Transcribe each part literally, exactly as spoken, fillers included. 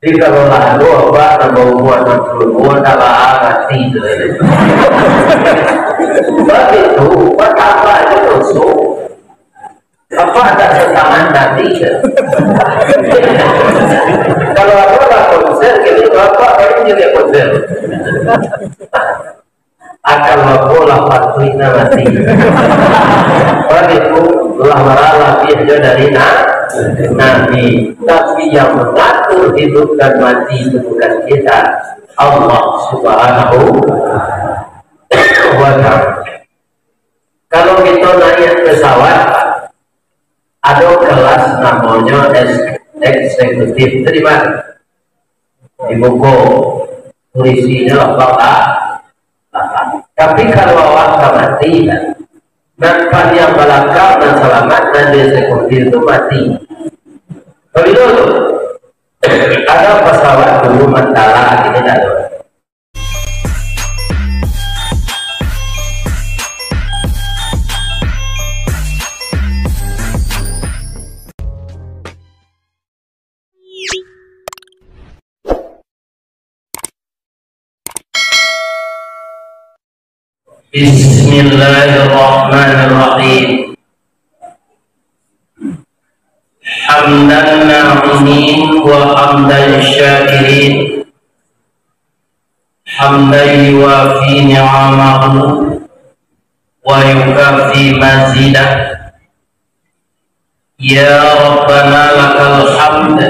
Jadi kalau lah ado apak nan baumua anam puluah duo, ndak lah mati tu. Sabab itu, batambah jo doso. Apak tak setangan tadi. Kalau apak lah konser, kini apak paling jadi konser. Akal mako lah patuik nan mati. Sabab itu lah marah labiah jo dari na-, Nabi. Tapi yang mengatur hidup dan mati itu bukan kita, Allah Subhanahu wa Ta'ala. Kalau kita naik pesawat, ado kelas namonyo es-, eksekutif. Terima. Dibuka, urisinyo lapang lah. Tapi kalau awak ka mati, nan paliang balakang nan salamat, nan di eksekutif tu mati. Pabilo tu? Ado pasawat dulu mantala, kini dah tu. Bismillahirrahmanirrahim. Hamdan na'imin wa hamdan syakirin. Hamdan yuwafi ni'amahu wa yukafi mazidah. Ya Rabbana lakal hamd,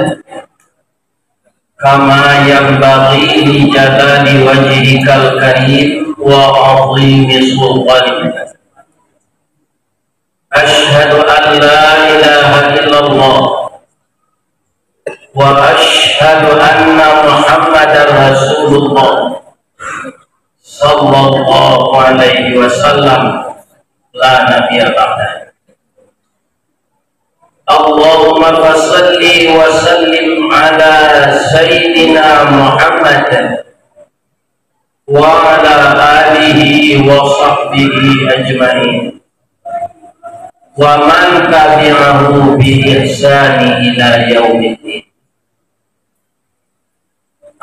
kama yanbaghi li jalali wajhikal karim wa azimi sultanik. Asyhadu an la ilaha illallah, wa asyhadu anna Muhammadar Rasulullah, sallallahu alaihi wasallam, la nabiyya ba'dah. Allahumma fasalli wa sallim ala Sayyidina Muhammad wa ala alihi wa sahbihi ajma'in, wa man tabi'ahu bi ihsani ila yaumiddin.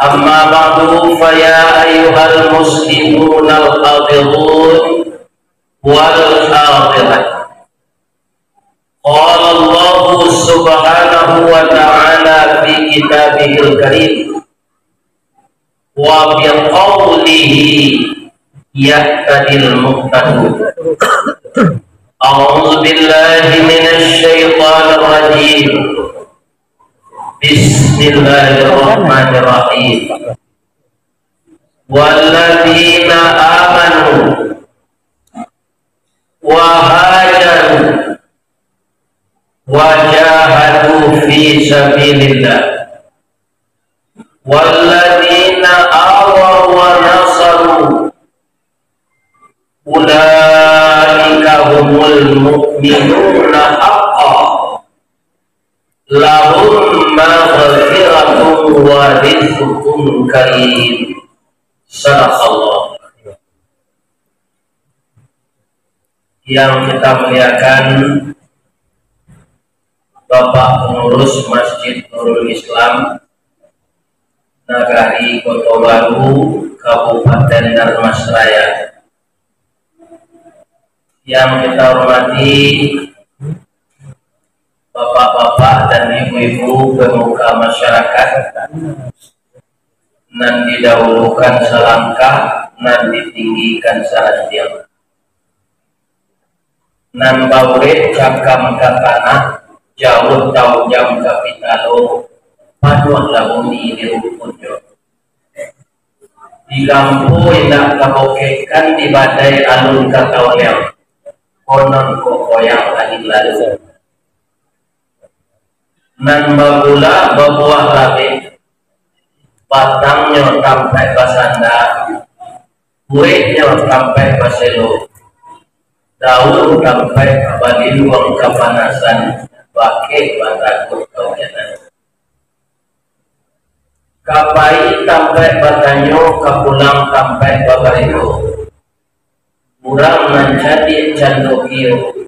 Amma ba'du, fa ya ayyuhal muslimunal hadirun wal hadirat. Qala Allahu subhanahu wa ta'ala fi kitabihil karim, wa biqaulihi yahtadil muhtadun. A'udzu billahi minasy syaithanir rajim. Bismillahirrahmanirrahim. Walladzina amanu wa hajaru wa jahadu fi sabilillah, walladzina awaw wa nasaru, ulaika humul mu'minuna haqqan, lahum maghfiratun wa rizqun karim. Sadaqallah. Yang kita muliakan, Bapak Pengurus Masjid Nurul Islam, Nagari Koto Baru, Kabupaten Dharmas Raya. Yang kita hormati, bapak-bapak dan ibu-ibu pemuka masyarakat, nan didahulukan salangkah, nan ditinggikan sarantiang. Nan baurek cakam ka tanah, jauah taujam ka pitalo, panuahlah bumi di rumputnyo. Digampo indak kabokekkan, dibadai alun ka taoyang, konon kok koyang angin lalu. Nan bagula babuah labeh, batangnyo tampaik basanda, bueknyo tampaik baselo, daun tampaik baliluang kapanasan, bakeh batakuik kaujanan. Ka pai tampaik batanyo, ka pulang tampaik babarito. Urang nan cadiak cando kio,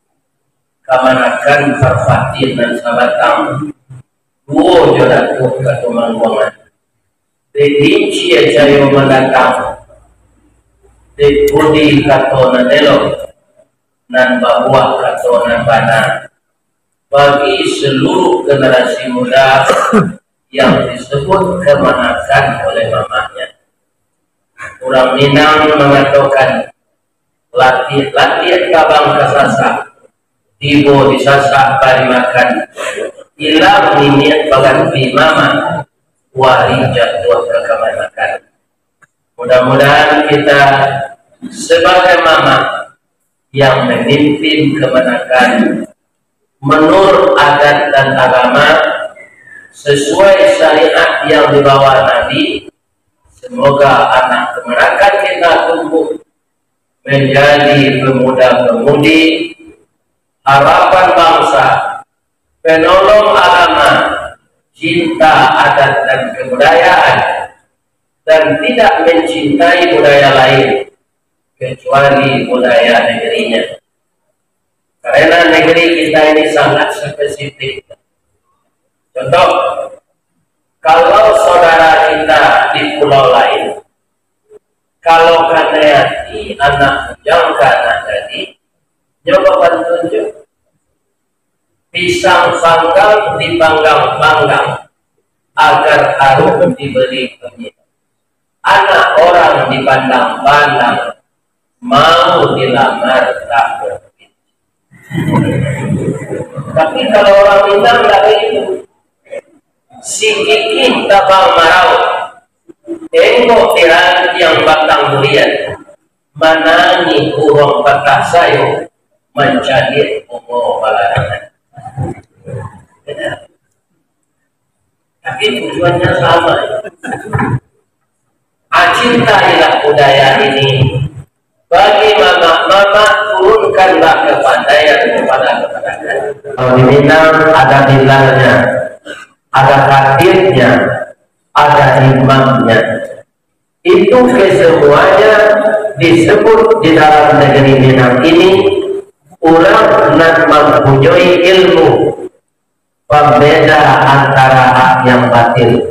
kamanakan parpatiah nan sabatang, duo jo datuak ka tumangguangan. Dek lincia cayo mandatang, dek budi kato nan elok, nan babuah kato nan bana, bagi seluruh generasi muda yang disebut kamanakan oleh mamaknya. Urang Minang mangatokan, latiah-latiah kabang kasasak, tibo disasak bari makan, ilang niniak baganti mamak, wari jatuah ka kamanakan. Mudah-mudahan kita sebagai mamak yang memimpin kamanakan menurut adat dan agama, sesuai syariat yang dibawa Nabi, semoga anak kamanakan kita tumbuh menjadi pemuda-pemudi harapan bangsa, penolong agama, cinta adat dan kebudayaan, dan tidak mencintai budaya lain kecuali budaya negerinya. Karena negeri kita ini sangat spesifik. Contoh, kalau saudara kita di pulau lain, kalau kanai ati anak bujang ka anak gadih, nyo bapantun jo. Pisang panggang dipanggang-panggang, agar harum diberi kunyit. Anak orang dipandang-pandang, mau dilamar tak mungkin. Tapi kalau orang Minang tak begitu. Sikikih tabang marau, tengok di rantiang batang durian, manangih burung patah sayo, mancaliak bungo balarangan. Tapi tujuannya sama. Acintailah budaya ini. Bagi mamak-mamak, turunkanlah kepandaian kepada kepandaian. Kalau di Minang ada bilalnya, ada khatibnya, ada imamnya. Itu kesemuanya disebut di dalam negeri Minang ini urang nan mampunyoi ilmu pambeda antara hak yang batil,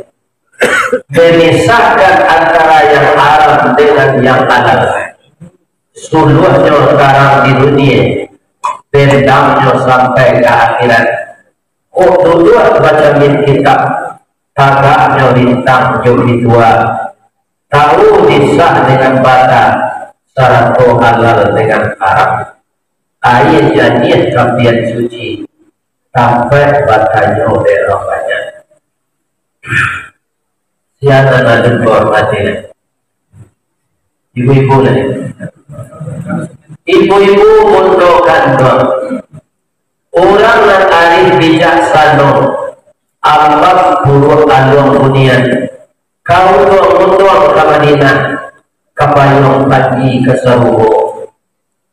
memisahkan antara yang haram dengan yang halal. Suluahnyo tarang di dunia, bendangnyo sampai ka akhirat. Kok duduak bacamin kitab, tagaknyo rintang jo bitua, tahu sah dengan bata, sarato halal dengan haram. Aia janiah kambian suci, tampek batanyo dek urang banyak. Sia nan ado dihormati, ibu-ibu lah. Ibu-ibu mudo kanduang, urang nan arif bijaksano, ambam buruak aluang bunian, ka unduang-unduang ka Madinah, ka payuang haji ka sarugo,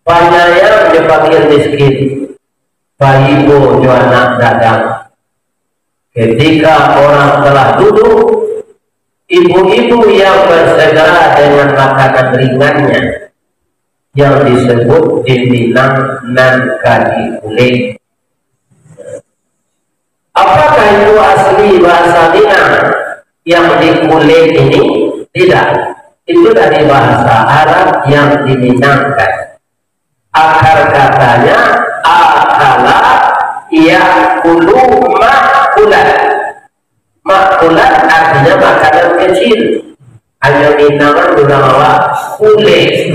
panyayang jo fakir miskin, paibo jo anak dagang. Ketika orang telah duduk, ibu-ibu yang bersegera dengan makanan ringannya, yang disebut di Minang nan ka dikulek. Apakah itu asli bahasa Minang yang dikulek ini? Tidak. Itu dari bahasa Arab yang diminangkan. Akar katanya akala yakulu makulan. Makulan artinya makanan kecil. Hanyo Minang kan urang awak kulek.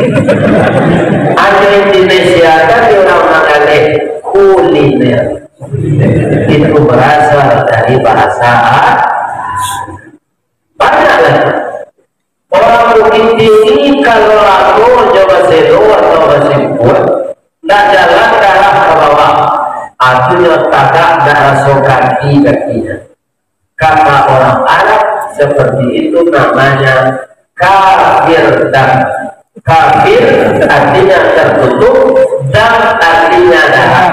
Hanyo Indonesia kan urang Malay kuliner. Itu berasal dari bahasa Arab. Banyak lagi. Orang Bukittinggi kalau lamo jo baselo atau basimpuan, ndak jalan darah ka bawah. Artinyo tagak ndak raso kaki-kakinyo. Kata orang Arab, seperti itu namanya kafir dam. Kafir artinya tertutup, dam artinya darah.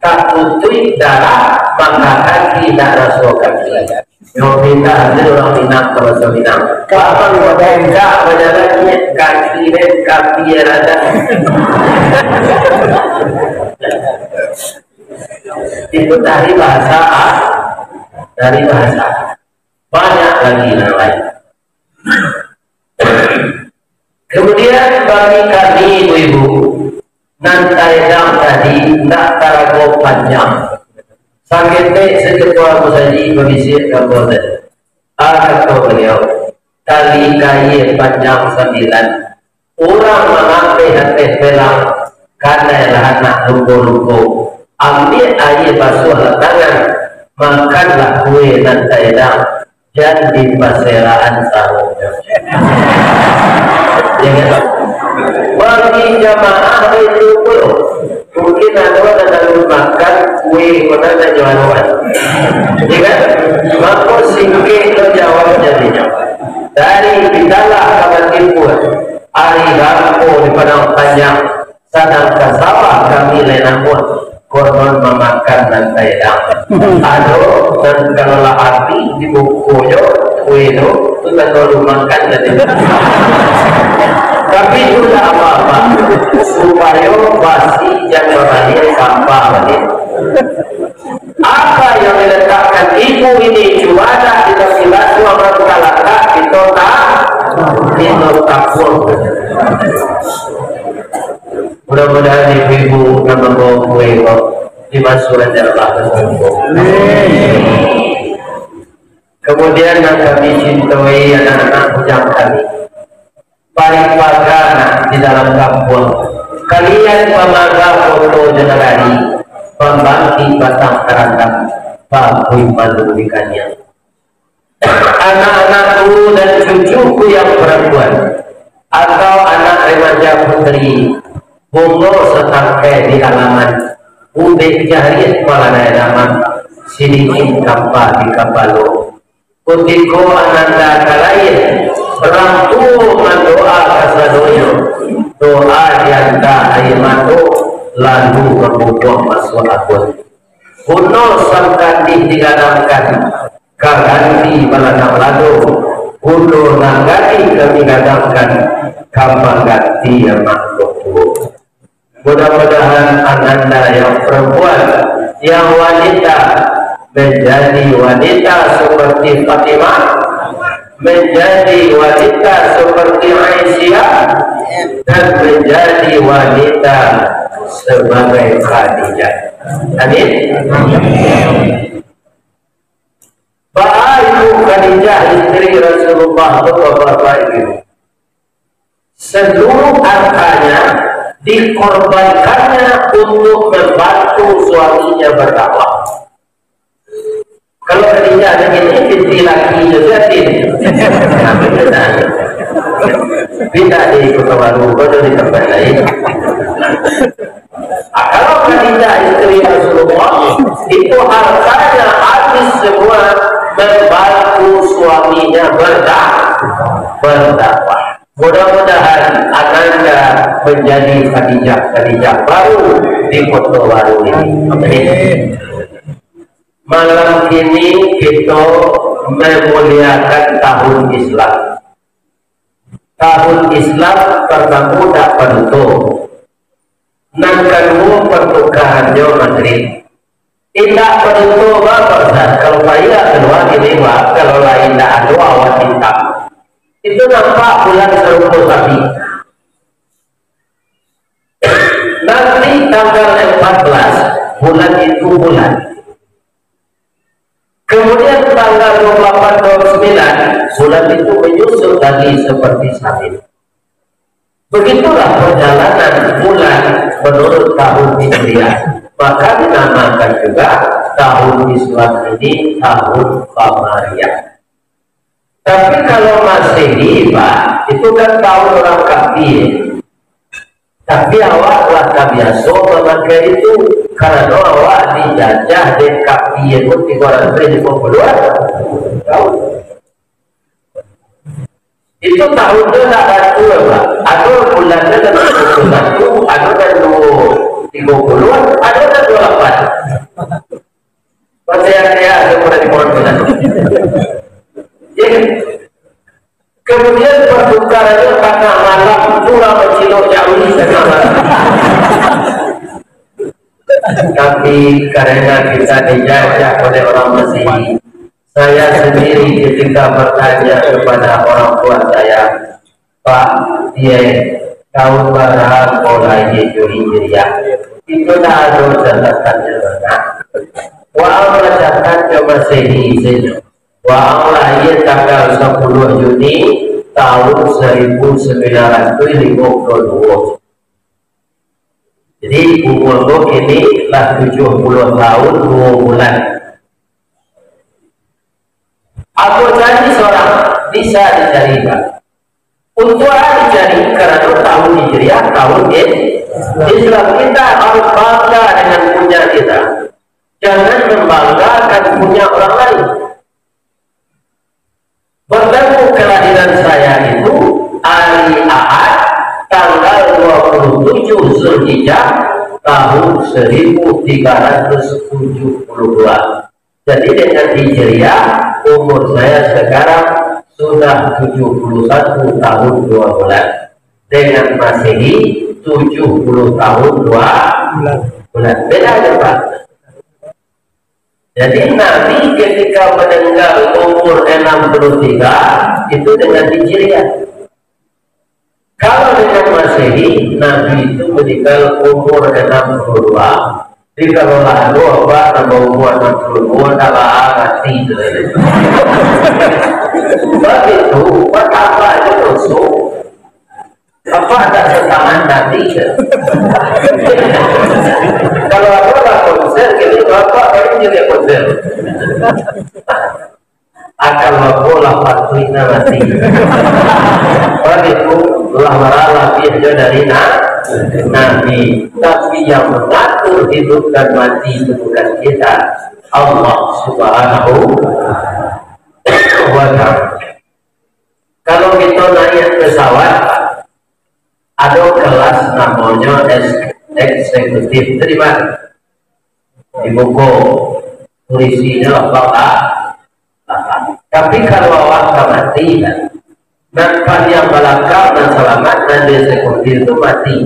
Tatutuik darah, maka kaki ndak raso kaki. Yo pindah aja orang Minang ka bahasa Minang. Kapan mau bengkak bajalan, kaki den kaki rada. Itu dari bahasa, dari bahasa. Banyak lagi yang lain. Kemudian bagi kami ibu-ibu, nan taedang tadi ndak tarago panjang. Saketek saketua musajik babisiak ka ambo tadi. Ah, kato baliau, tali kaia panjang sambilan, urang mangapeh ateh pelang, kanai lah anak lumbo-lumbo. Ambiak aia basuahlah tangan, makanlah kue nan taedang, jan dipaseraan saronyo. Ya kan? Bagi jamaah itu pulo, mungkin ado nan lalu makan kue ko nan nyo anuan. Ya kan? Mako singkek lo jawab jadinyo. Dari Bitalah ka Batipuah, ari bangko di Padang Panjang, sadang ka sawah kami lai namuah, konon mamakan nan taedang. Ado nan kalau lah abih dibukonyo, kue tu, tu tak tahu makan tadi. Tapi tu tak apa-apa, supayo basi jan babaliak sampah baliak. Apa yang diletakkan ibu ini, cubadak di kaki batu, amal kalatak, kita tak, kita tapuang. Mudah-mudahan ibu-ibu nan mambawa kue ko dimasuakan Allah ka sarugo. Kemudian nan kami cintai anak-anak bujang kami, paripaga nan di dalam kampuang, kalian pamaga koto jo nagari, pambangkik batang karandang, pabuih malu di kaniang. Anak-anakku dan cucuku yang perempuan, atau anak remaja putri, bungo satangkai di halaman, ubek jariah palanai laman, sidikit kampa di kapalo. Kutiko ananda ka lahia, urang tuo mandoa kasadonyo, doa dianta aia mato, lalu mambubuang masuak abun. Buno sangkadih digadangkan, ka ganti baladang lado, buno nan gadih kami gadangkan, ka mangganti amak ko tuo. Mudah-mudahan ananda yang perempuan, yang wanita, menjadi wanita seperti Fatimah, menjadi wanita seperti Aisyah, dan menjadi wanita sebagai Khadijah. Amin. Baa Ibu Khadijah, istri Rasulullah, tu bapak-bapak ibu. Seluruh hartanya dikorbankannya untuk membantu suaminya berdakwah. Kalau Khadijah dengan ini, istri laki itu yatim. Tidak di Kota Baru, kalau di tempat lain. Ah, kalau Khadijah istri Rasulullah, itu hartanya habis semua membantu suaminya berdak-, berdakwah. Mudah-mudahan ananda menjadi Khadijah-Khadijah baru di Kota Baru ini. Amin. Malam ini kita memuliakan tahun Islam. Tahun Islam pertama dak paduto. Nan kaduo, pertukarannyo Magrib. Indak paduto ba, Pak Ustaz. Kalau payah kalua gini, Pak, kalau lain indak ado awan hitam, itu nampak bulan sarupo sapi. Nanti tanggal empat belas, bulan itu bulan. Kemudian tanggal dua puluh delapan, dua puluh sembilan, bulan itu menyusut lagi seperti sabit. Begitulah perjalanan bulan menurut tahun Hijriah. Maka dinamakan juga tahun Islam ini tahun Qamariah. Tapi kalau Masehi, Pak, itu kan tahun orang kafir. Tapi awak lah tabiaso mamakai itu, karano awak dijajah dek kafir pun tigo ratuih limo puluah tahun. Itu tahun tu tak batu, Pak. Ado bulan tu kan batu, ado kan duo tigo puluah, ado kan duo lapan. Percaya-percaya, ado pun di pohon bulan. Ya. Kemudian pertukarannya tangah malam, pura mancilok jawi tangah malam. Tapi karena kita dijajah oleh orang Masehi, saya sendiri ketika bertanya kepada orang tua saya, Pak, iyo, taun bara ko lahia jo Hijriah? Itu ndak ado catatannyo, nak. Waang lah catat jo Masehi sajo. Waang lahia tanggal sapuluah Juni taun saribu sambilan ratuih limo puluah duo. Jadi, umur ko kini lah tujuah puluah taun duo bulan. Ambo cari surang, bisa dicari, Pak. Untuak a dicari? Karano taun Hijriah, taun Is-, Islam. Kita harus bangga dengan punya kita. Jangan membanggakan punya orang lain. Bertemu kelahiran saya itu hari Ahad, tanggal dua puluh tujuh Zulhijjah, tahun seribu tiga ratus tujuh puluh dua. Jadi, dengan Hijriah, umur saya sekarang sudah tujuh puluh satu tahun dua bulan. Dengan Masehi, tujuh puluh tahun dua bulan. Beda aja, Pak. Jadi, Nabi ketika meninggal umur enam puluh tiga, itu dengan Hijriah. Kalau dengan Masehi, Nabi itu meninggal umur enam puluh dua. Jadi, kalau lah ado, Pak, nambah umur enam puluh dua, dah lah mati tu. Sebab itu, Pak, tambah aja dosa. Bapak tak setengah mati je. Kalau aku lah konser, jadi bapak paling juga konser. Akan bapak lah patuhnya mati. Sebab itu, lah marah lebih aja dari na-, Nabi. Tapi yang mengatur hidup dan mati itu bukan kita. Allah Subhanahu wa Ta'ala. Kalau kita naik pesawat, ado kelas namonyo es-, eksekutif. Itu di mana? Di buku. Kurisinya lapang, ah, lapang. Tapi kalau awak ka mati, kan, nan paliang balakang nan salamat, nan di eksekutif tu mati.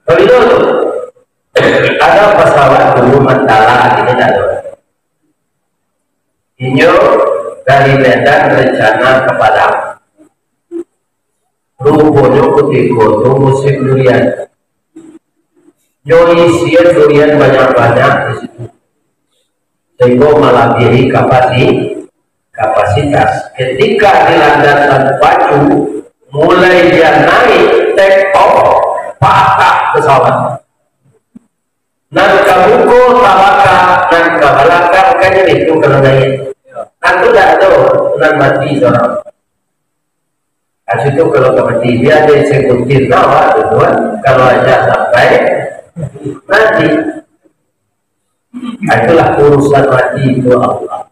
Tapi dulu, ada pesawat dulu Mandala, gini dah tu. Inyo dari Medan rencana ka Padang. Ruponyo kutiko tu musim durian. Nyo isian durian banyak-banyak di situ. Sehinggo malabiahi kapasi-, kapasitas. Ketika di landasan pacu, mulai dia naik, take off, patah pesawat. Nan ka muko tabaka, nan ka balakang ka jadi tu kalau naik. Aku tak tahu, nan mati surang. Kat situ kalau ka mati, dia ada eksekutif lah, awak tu, tuan. Kalau aja sampai mati. Nah, itulah urusan mati itu Allah.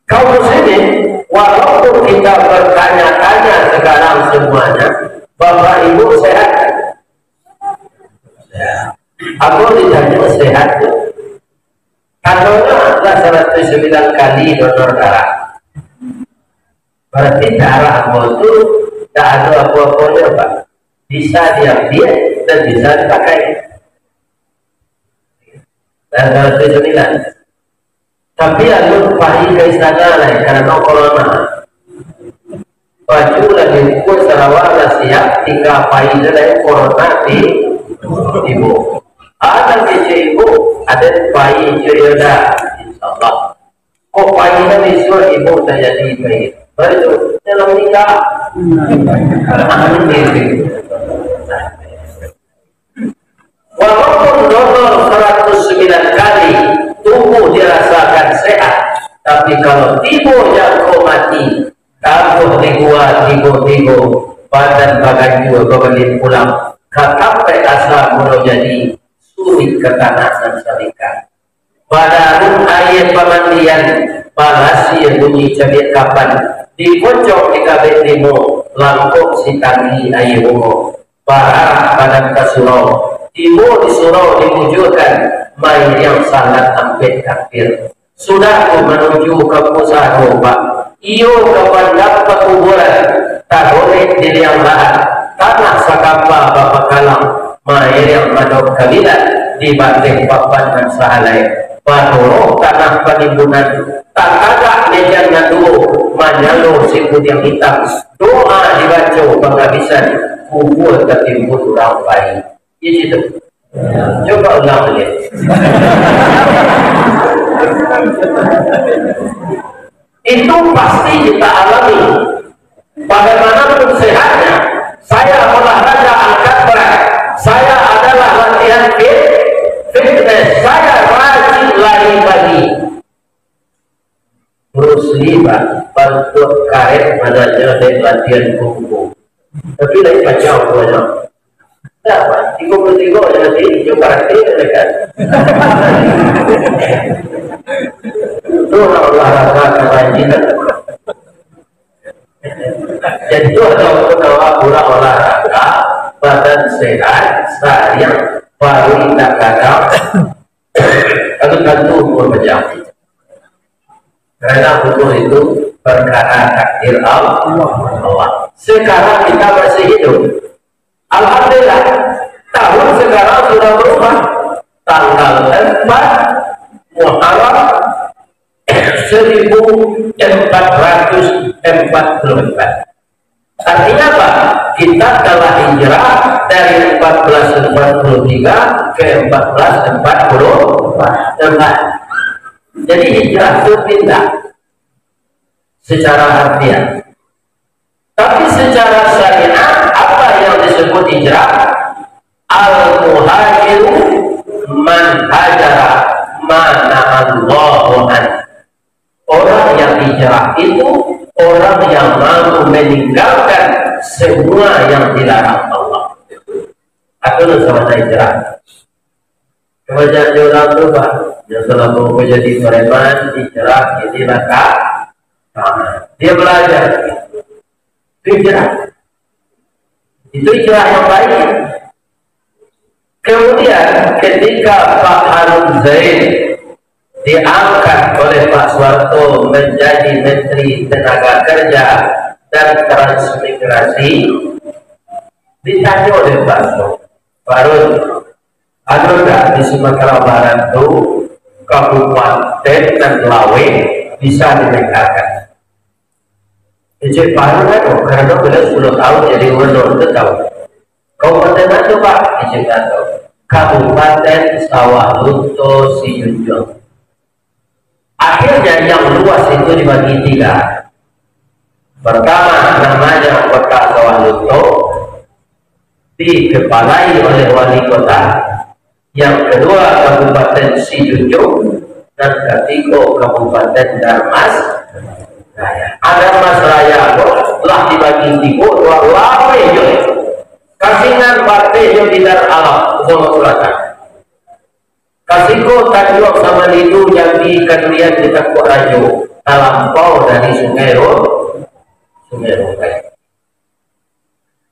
Kaum muslimin, walaupun kita bertanya-tanya sekarang semuanya, Bapak Ibu sehat? Ya. Aku ditanya sehat tu. Katanya lah seratus sembilan kali donor darah. Berarti darah ambo tu tak ada apa-apanya, Pak. Bisa diambil dan bisa dipakai. Dan seratus sembilan. Tapi alun pai ka istana lai, karano corona. Baju lah diukur, sarawa lah siap, tingga pai je lai, corona ti-, tibo. Anak kecil ibu, ada pai je yo dah, insyaallah. Kok pai dah bisuak ibu tak jadi pai. Baru tu, dalam nikah. Walaupun donor seratus sembilan kali, tubuh dirasakan sehat, tapi kalau tibo jangko mati, tabuah di gua tigo-tigo, badan baganjua babaliak pulang, ka tampek asa mulo jadi, suruik ka tanah nan salingka. Badarun aia pamandian, balasia bunyi cabiak kapan, dipocong di kabek limo, langkok sitanggi aia bungo. Bararak badan ka surau, tibo di surau dibujuakan, mairiang salat ampek takbir. Sudah tu manuju ka pusaro, Pak. Iyo ka pandam pakuburan, tagorek di liang lahat, tanah sakapa bapakalang, mairiang madok kabilan, di bateh papan nan sahalai. Pado tanah panimbunan, tatagak mejan nan duo, manyalo sipudiang itam, doa dibaco pangabisan, kubua tatimbun urang pai. Di situ. Coba ulang baliak. Itu pasti kita alami. Bagaimanapun sehatnya, saya olahraga angkat berat, saya adalah latihan fit, fitness, saya rajin lari pagi. Bruce Lee, Pak, bantuak karet badannya dek latihan kungfu. Tapi lain pacau buahnya. Nah, Pak, tigo puluh tigo je nanti, hijau karate je kan. Itu orang olahraga kerajinan. Jadi itu ada pun awak kurang olahraga, badan sehat, sayang, paruik tak kadang, tapi tentu umur panjang. Karena umur itu perkara takdir Allah. Sekarang kita masih hidup. Alhamdulillah, tahun sekarang sudah berubah. Tanggal empat Muharram seribu empat ratus empat puluh empat. Artinya apa? Kita telah hijrah dari empat belas empat puluh tiga ke empat belas empat puluh empat. Jadi hijrah itu pindah secara harfiah. Tapi secara syariat, apa yang disebut hijrah? Al-muhajiru man hajara ma nahallahu an. Orang yang hijrah itu orang yang mau meninggalkan semua yang dilarang Allah. Itu namanya hijrah. Kebanyakan orang tu, Pak, yang selama menjadi preman, hijrah, inilah kak. Nah, dia belajar. Itu hijrah. Itu hijrah yang baik. Kemudian, ketika Pak Harun Zain diangkat oleh Pak Suharto menjadi Menteri Tenaga Kerja dan Transmigrasi, ditanya oleh Pak Harun, Pak Harun, ada tak di Sumatera Barat tu kabupaten nan laweh bisa dinegakan? Kecek Pak Harun kan, oh, karena beliau sepuluh tahun jadi gubernur, itu tahu. Kabupaten apa, Pak? Kecek tak tahu. Kabupaten Sawah Lunto Sijunjung. Akhirnya yang luas itu dibagi tiga. Pertama, namanya Kota Sawah Lunto, dikepalai oleh wali kota. Yang kedua, Kabupaten Sijunjung. Dan katigo, Kabupaten Darmas Raya. Darmas Raya tu lah dibagi tigo, dua lapeh je. Kasingan, Bateh, jo Bidar Alam, Sumatera Selatan. Kasiko Tanjuang Samalidu, Jambi, Kandulian, Cangkuak Rajo, talampau dari Sungai Ro-, Sungai Rokai.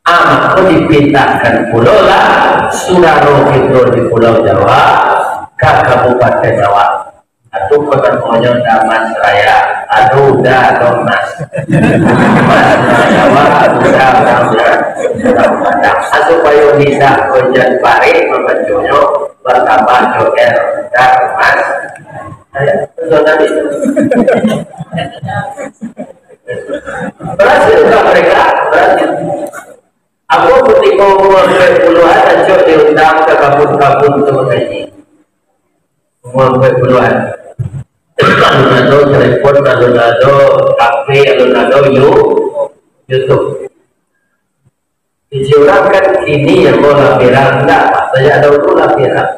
Ah, mako dipindahkan pulo lah, sudaro kito di Pulau Jawa, ka kabupaten awak. Atu ko namonyo Damas Raya. Aduh, udah dong, Mas. Mas, Jawa, udah, udah, udah. Udah, udah. Ah, supayo lidah ko jan parik mambaconyo, batambah jo R, Damas Raya. Sudah itu. Berhasil nggak mereka? Berhasil. Aku kutiko umua ampek puluahan, acok diundang ka kabun-kabun tu mangaji. Umua ampek puluahan. Alun ado telepon, alun ado H P, alun ado You-, YouTube. Di urang kan kini ambo lah viral, indak, sajak dahulu lah viral.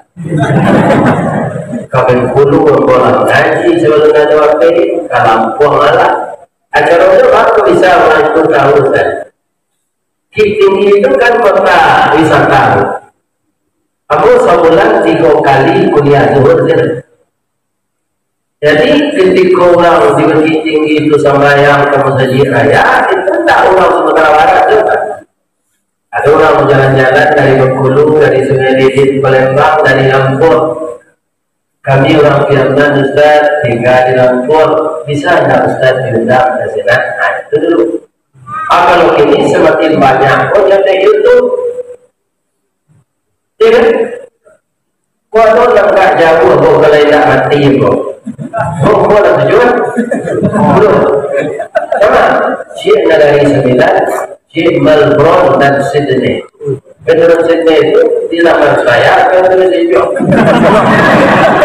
Ka Bengkulu ambo lah mangaji sabalun ado H P, ka Lampung lah. Acara tu baru bisa mangaku tahu, Ustaz. Bukittinggi itu kan kota wisata. Ambo sabulan tigo kali kuliah zuhur di sinan. Jadi, ketika urang di Bukittinggi itu sambayang ka Masajik Raya, itu ndak urang Sumatera Barat tu, Pak. Ada urang bajalan-jalan dari Bengkulu, dari Sungai Lilin, Palembang, dari Lampung. Kami urang Piaman, Ustaz, tingga di Lampung. Bisa ndak Ustaz diundang ka sinan? Nah, itu dulu. Ah, kalau kini semakin banyak, oh, nyo di YouTube. Iya kan? Kok tu langkah jauh, kok kalau indak mati, kok. Kok, kok lah tujuan? Belum. Sama. Cik Nagari Sembilan, cik Melbourne dan Sydney. Menurut Sydney itu di laman saya, atau di Sydney?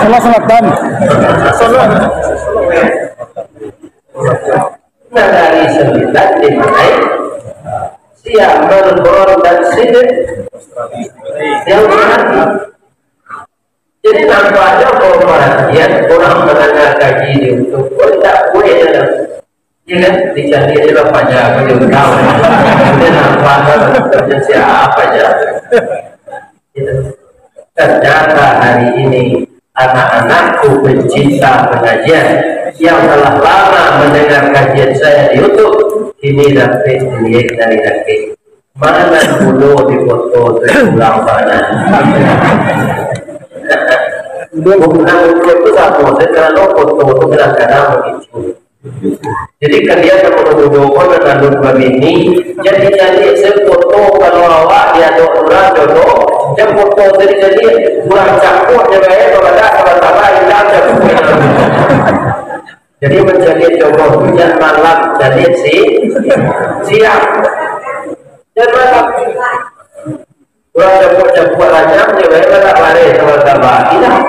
Salah selatan. Nagari Sembilan di mana? Siap Melbourne dan Sydney. Yang mana? Jadi, nampaknyo kalau paratian urang mandanga kaji di YouTube, oh, indak buek nyo. Iyo kan? Dicari aja lah panjang, aja tahu. Dia nampak lah, kerja siapa aja. Gitu. Ternyata hari ini, anak-anakku pencinta pengajian yang telah lama mendengar kajian saya di YouTube, ini dapek dilihat dari dapek. Mana dulu di foto tu pulang mana? Bukan foto tu sama, saya kalau foto tu kadang-kadang begitu. Jadi kalian yang mudo-mudo ko nan alun babini, jadi-jadi saya foto kalau awak di adok urang jodoh, jan foto jadi-jadi urang cakuak je bae, babadak, sabatama, ilang, cakuak. Jadi mancaliak jodoh tu jan malam, caliak si-, siang. Jan malam. Urang capuak-capuak ranyam je bae, badak bareh sama-sama. Indak.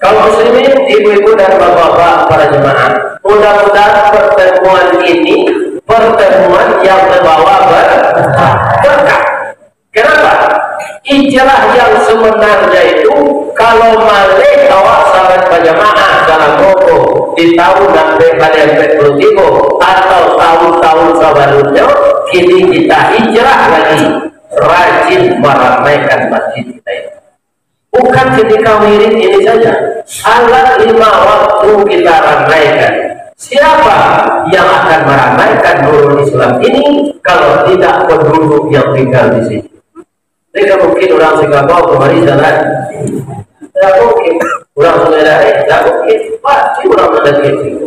Kaum muslimin, ibu-ibu dan bapak-bapak para jemaah, mudah-mudahan pertemuan ini pertemuan yang membawa ber-, berkah. Kenapa? Hijrah yang sebenarnya itu, kalau maleh awak salat bajamaah dalam roko di tahun ampek baleh ampek puluah tigo atau tahun-tahun sabalumnyo, kini kita hijrah lagi, rajin maramaikan masjid kita ini. Bukan ketika wirid ini saja, salat lima waktu kita ramaikan. Siapa yang akan meramaikan Nurul Islam ini kalau tidak penduduk yang tinggal di sini? Mereka mungkin orang Sekabau kemari salat. Tidak mungkin. Orang Sungai Daeng, tidak mungkin. Pasti orang Mandakek situ.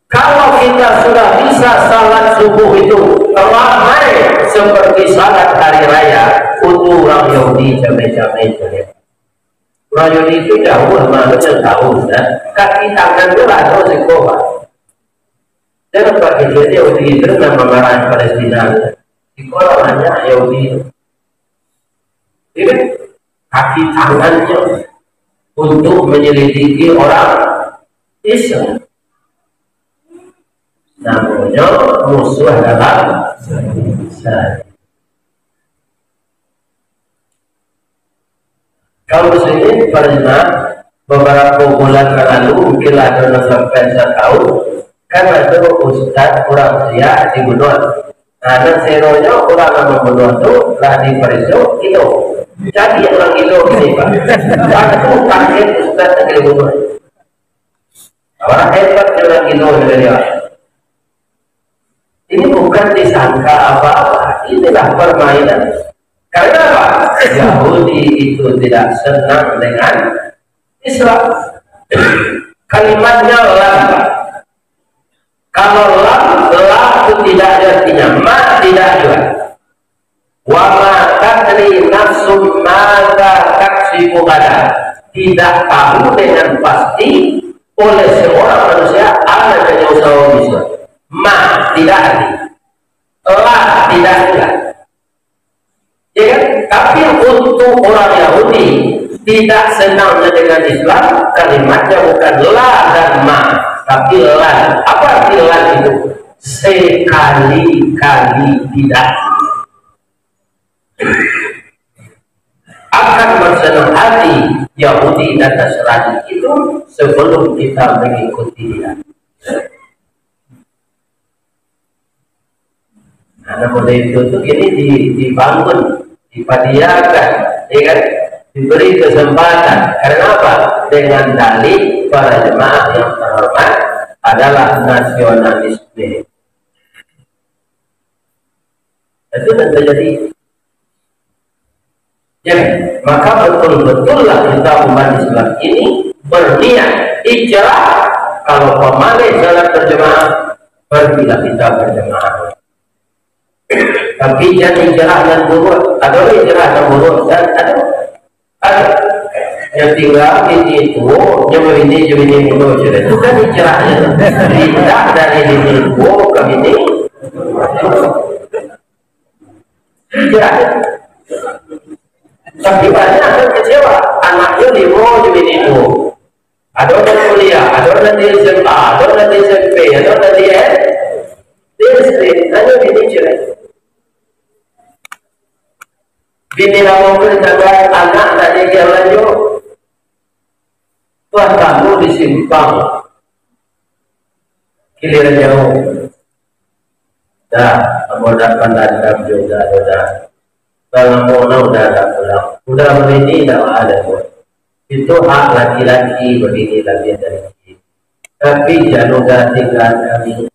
Kalau kita sudah bisa salat subuh itu ramai seperti salat hari raya, untuk urang Yahudi cameh-cameh saja. Urang Yahudi itu jauh, mana yang tahu, kan? Kaki tangan tu lah, tahu siko, Pak. Jangan pakai jadi Yahudi itu dengan memarah Palestina. Siko lah banyak Yahudi. Jadi, kaki tangannya untuk menyelidiki orang Islam. Namanya musuh dalam sehari. Kaum muslimin, para jemaah, beberapa bulan yang lalu, mungkin lah ada sampai setahun, kan ada ustaz orang Siak dibunuh. Nah, nan seronyo urang nan mambunuah tu lah dipareso itu. Jadi urang gilo ini, Pak. Satu paket ustaz nan dibunuh. Urang hebat urang gilo dari dia. Ini bukan disangka apa-apa. Inilah permainan. Karena apa? Yahudi itu tidak senang dengan Islam. Kalimatnya lam. Kalau lam, la itu tidak ada artinya, ma tidak juga. Wa ma tadri nafsun madza taksibu ghadan. Tidak tahu dengan pasti oleh seorang manusia apa yang dia usaha besok. Ma tidak ada. La tidak juga. Ya kan? Tapi untuk orang Yahudi, tidak senangnya dengan Islam, kalimatnya bukan la dan ma, tapi lan. Apa arti lan itu? Sekali-kali tidak. Akan bersenang hati Yahudi dan Nasrani itu sebelum kita mengikuti dia. Nah, namun itu tu kini di-, dibangun, dipadiakan, ya kan? Diberi kesempatan. Karena apa? Dengan dalil para jemaah yang terhormat adalah nasionalisme. Itu yang terjadi. Ya, maka betul-betullah kita umat Islam ini berniat hijrah. Kalau pamaleh salat berjamaah, pergilah kita berjamaah. Tapi jan hijrah nan buruak. Ado hijrah nan buruak, kan? Ado. Ado. Yang tinggal bini tu, yang bini je bini mudo je. Itu kan hijrah je. Pindah dari bini tu ke bini. Hijrah. Tapi banyak yang kecewa. Anaknya limo je bini tu. Ado nan kuliah, ado nan di S M A, ado nan di S M P, ado nan di S D, hanya bini cerai. Bini lamo tu ditangah anak tadi dia lanjut. Wah, kamu di simpang. Giliran jauh. Dah, ambo dah pandandam juga, dah. Kalau mau, udah, dah pulang. Udah begini, dah ada, pun. Itu hak laki-laki begini, laki-laki. Tapi jan lupa tinggal kami.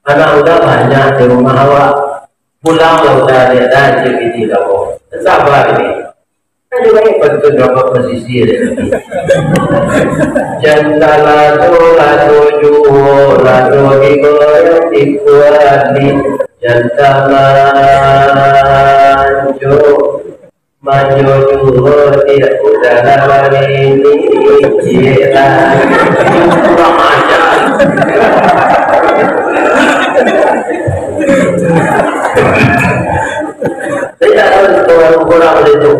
Anak udah banyak di rumah awak. Pulanglah udah, dia dah jadi labo. Sabar ni. Kan juga hebat tu dapat posisi dia. Jan talado, lado juo, lado digoyang dikuali. Jan talanjo, manjo juo, dia udah lari ni. Kurang ajar. Tidak tahu orang-orang itu.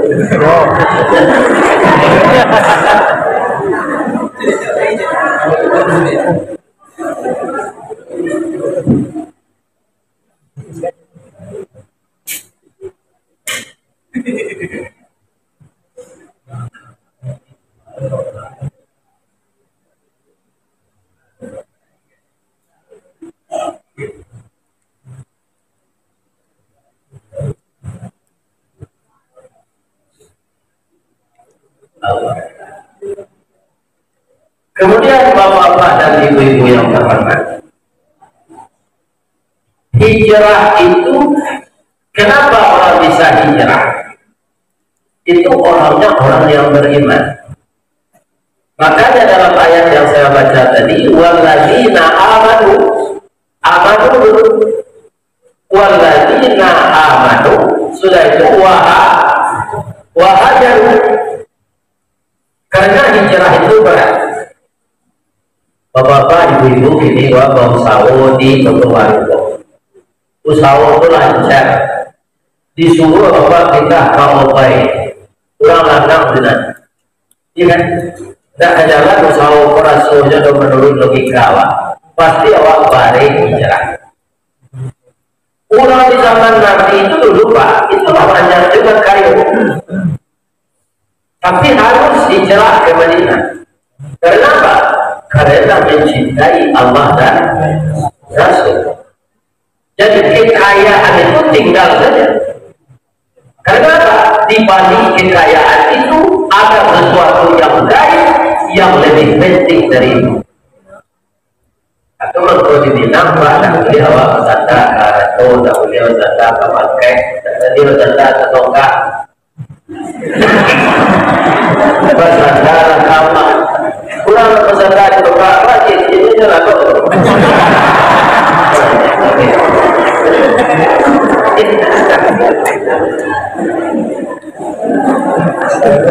Kemudian, bapak-bapak dan ibu-ibu yang terhormat, hijrah itu, kenapa orang bisa hijrah? Itu orangnya orang yang beriman. Makanya dalam ayat yang saya baca tadi, "Walladzina amanu," amanu dulu. "Walladzina amanu," sudah itu, "waha-, wahajaru." Karena hijrah itu berat. Bapak-bapak, ibu-ibu, kini wa bausaho di toko warung. Usaho tu lancar. Disuruh bapak kita ka Obai. Urang lanang tu nah. Iya kan? Dak ka jalan usaho ko rasonyo do menurut logika awak. Pasti awak bareh hijrah. Urang di zaman Nabi itu dulu, Pak, itu lah banyak juga kayu. Tapi harus hijrah ke Madinah. Karena apa? Karena mencintai Allah dan Rasul. Jadi kekayaan itu tinggal saja. Karena apa? Di balik kekayaan itu ada sesuatu yang gaib yang lebih penting dari itu. Atau mangko di Minang, Pak, dak buliah awak basanda ka arato, dak buliah basanda ka bangkai, dak buliah basanda ka tongkak. Basanda ka kamar. Urang basanda di tongkak, Pak, cik, cik, cik, cik, cik.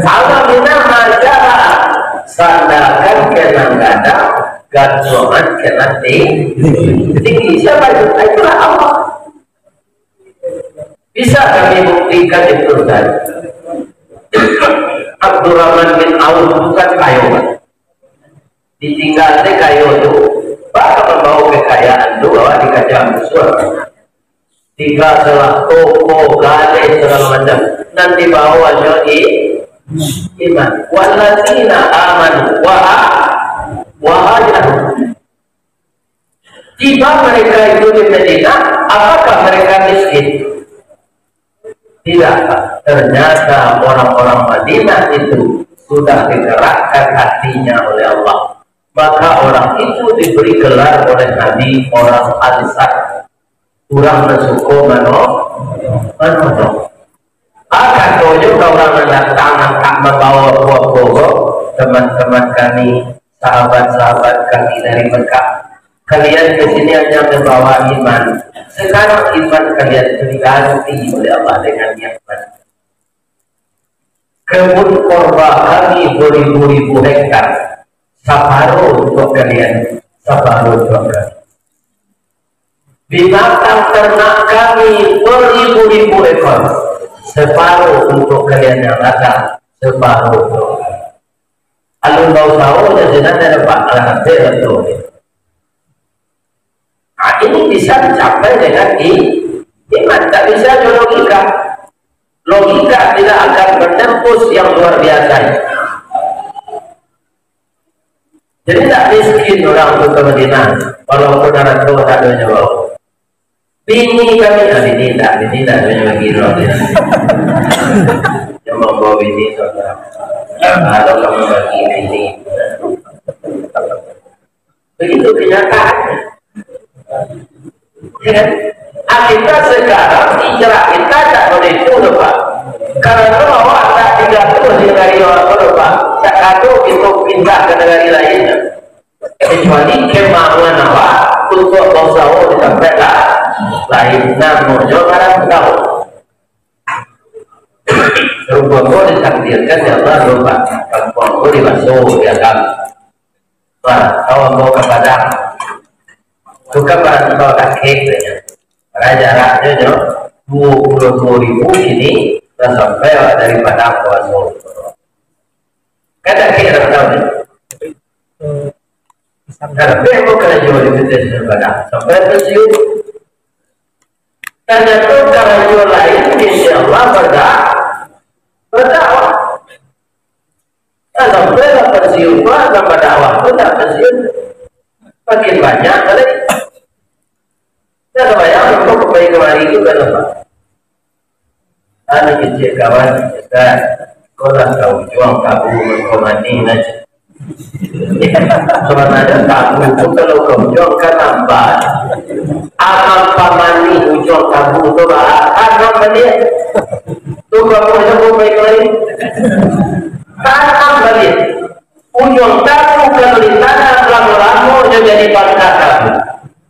Alam Minang aja, sandakan ka nan gadang, gantuangan ka nan ting-, tinggi. Siapa itu? Itulah Allah. Bisa kami buktikan itu, Ustaz. Abdurrahman bin Auf bukan kayo, Pak. Ditinggal dek kayo tu, baa mambawa kekayaan tu, bawa dikaja musuah. Tinggal salah toko, galeh, sagalo macam. Nan dibawa hanyo i-, iman. Walladzina amanu wa ha-, wa hajaru. Tiba mereka itu di Madinah, apakah mereka miskin? Tidak, Pak. Ternyata orang-orang Madinah itu sudah digerakkan hatinya oleh Allah. Maka orang itu diberi gelar oleh Nabi orang Ansar. Urang nan suko mano-, manolong. Ah, katonyo ka urang nan datang, nan ka mambawa apo-apo ko, teman-teman kami, sahabat-sahabat kami dari Mekah, Kalian ke sini hanya membawa iman. Sekarang iman kalian diganti oleh Allah dengan nikmat. Kebun korba kami beribu-ribu hektar, saparuh untuk kalian, saparuh untuk kami. Binatang ternak kami beribu-ribu ekor, separuh untuk kalian yang datang, separuh untuk kami. Alun bausaho je sinan, dah dapat, alhamdulillah tu. Nah, ini bisa dicapai dengan i-, iman, tak bisa jo logika. Logika tidak akan menembus yang luar biasa ini. Jadi, tak miskin orang tu ke Madinah, walaupun orang tu tak ada nyawa. Bini kami, ah, bini tak, bini tak ada nyawa lagi, roh dia. Dia mau bawa bini tu, tak. Kalau kamu bagi bini. Begitu kenyataannya. Ya kan? Ah, kita sekarang hijrah kita tak boleh itu, Pak. Karena awak tak digaduh di hari awak tu, Pak. Tak gaduh itu pindah ke negeri lain. Kecuali kemauan awak untuk bausaho di tempat la-, lain. Namonyo marantau. Rupa ko ditakdirkan, ya Allah, rupa. Kampung ko dibaso, ya kan? Wah, tahu ambo ka Padang. Tu kan barantau dakek sajo. Padahal jaraknyo nyo duo puluah duo ribu kini, lah sampai awak dari Padang ka Baso. Kan dakek rantau ni. Tapi ambo karajo di P T S Padang, sampai pensiun. Tanyato karajo lain, insya Allah, berdak-, berdakwah. Nah, sampai lah pensiun, Pak, tambah dakwah pun tak pensiun. Makin banyak kali. Nah, kebanyakan kok kembali kemari itu kan, Pak. Anu kecil kawan, Ustaz, kau lah tahu juang tabu kau mandi aja. Sebenarnya tabu itu kalau kau juang kan nampak. Amal pamani ujung tabu tu lah, tanam baliak. Tu bapak ada pun baik lain. Tanam baliak. Ujung tabu kalau ditanam lamo-lamo, dia jadi bangka tabu.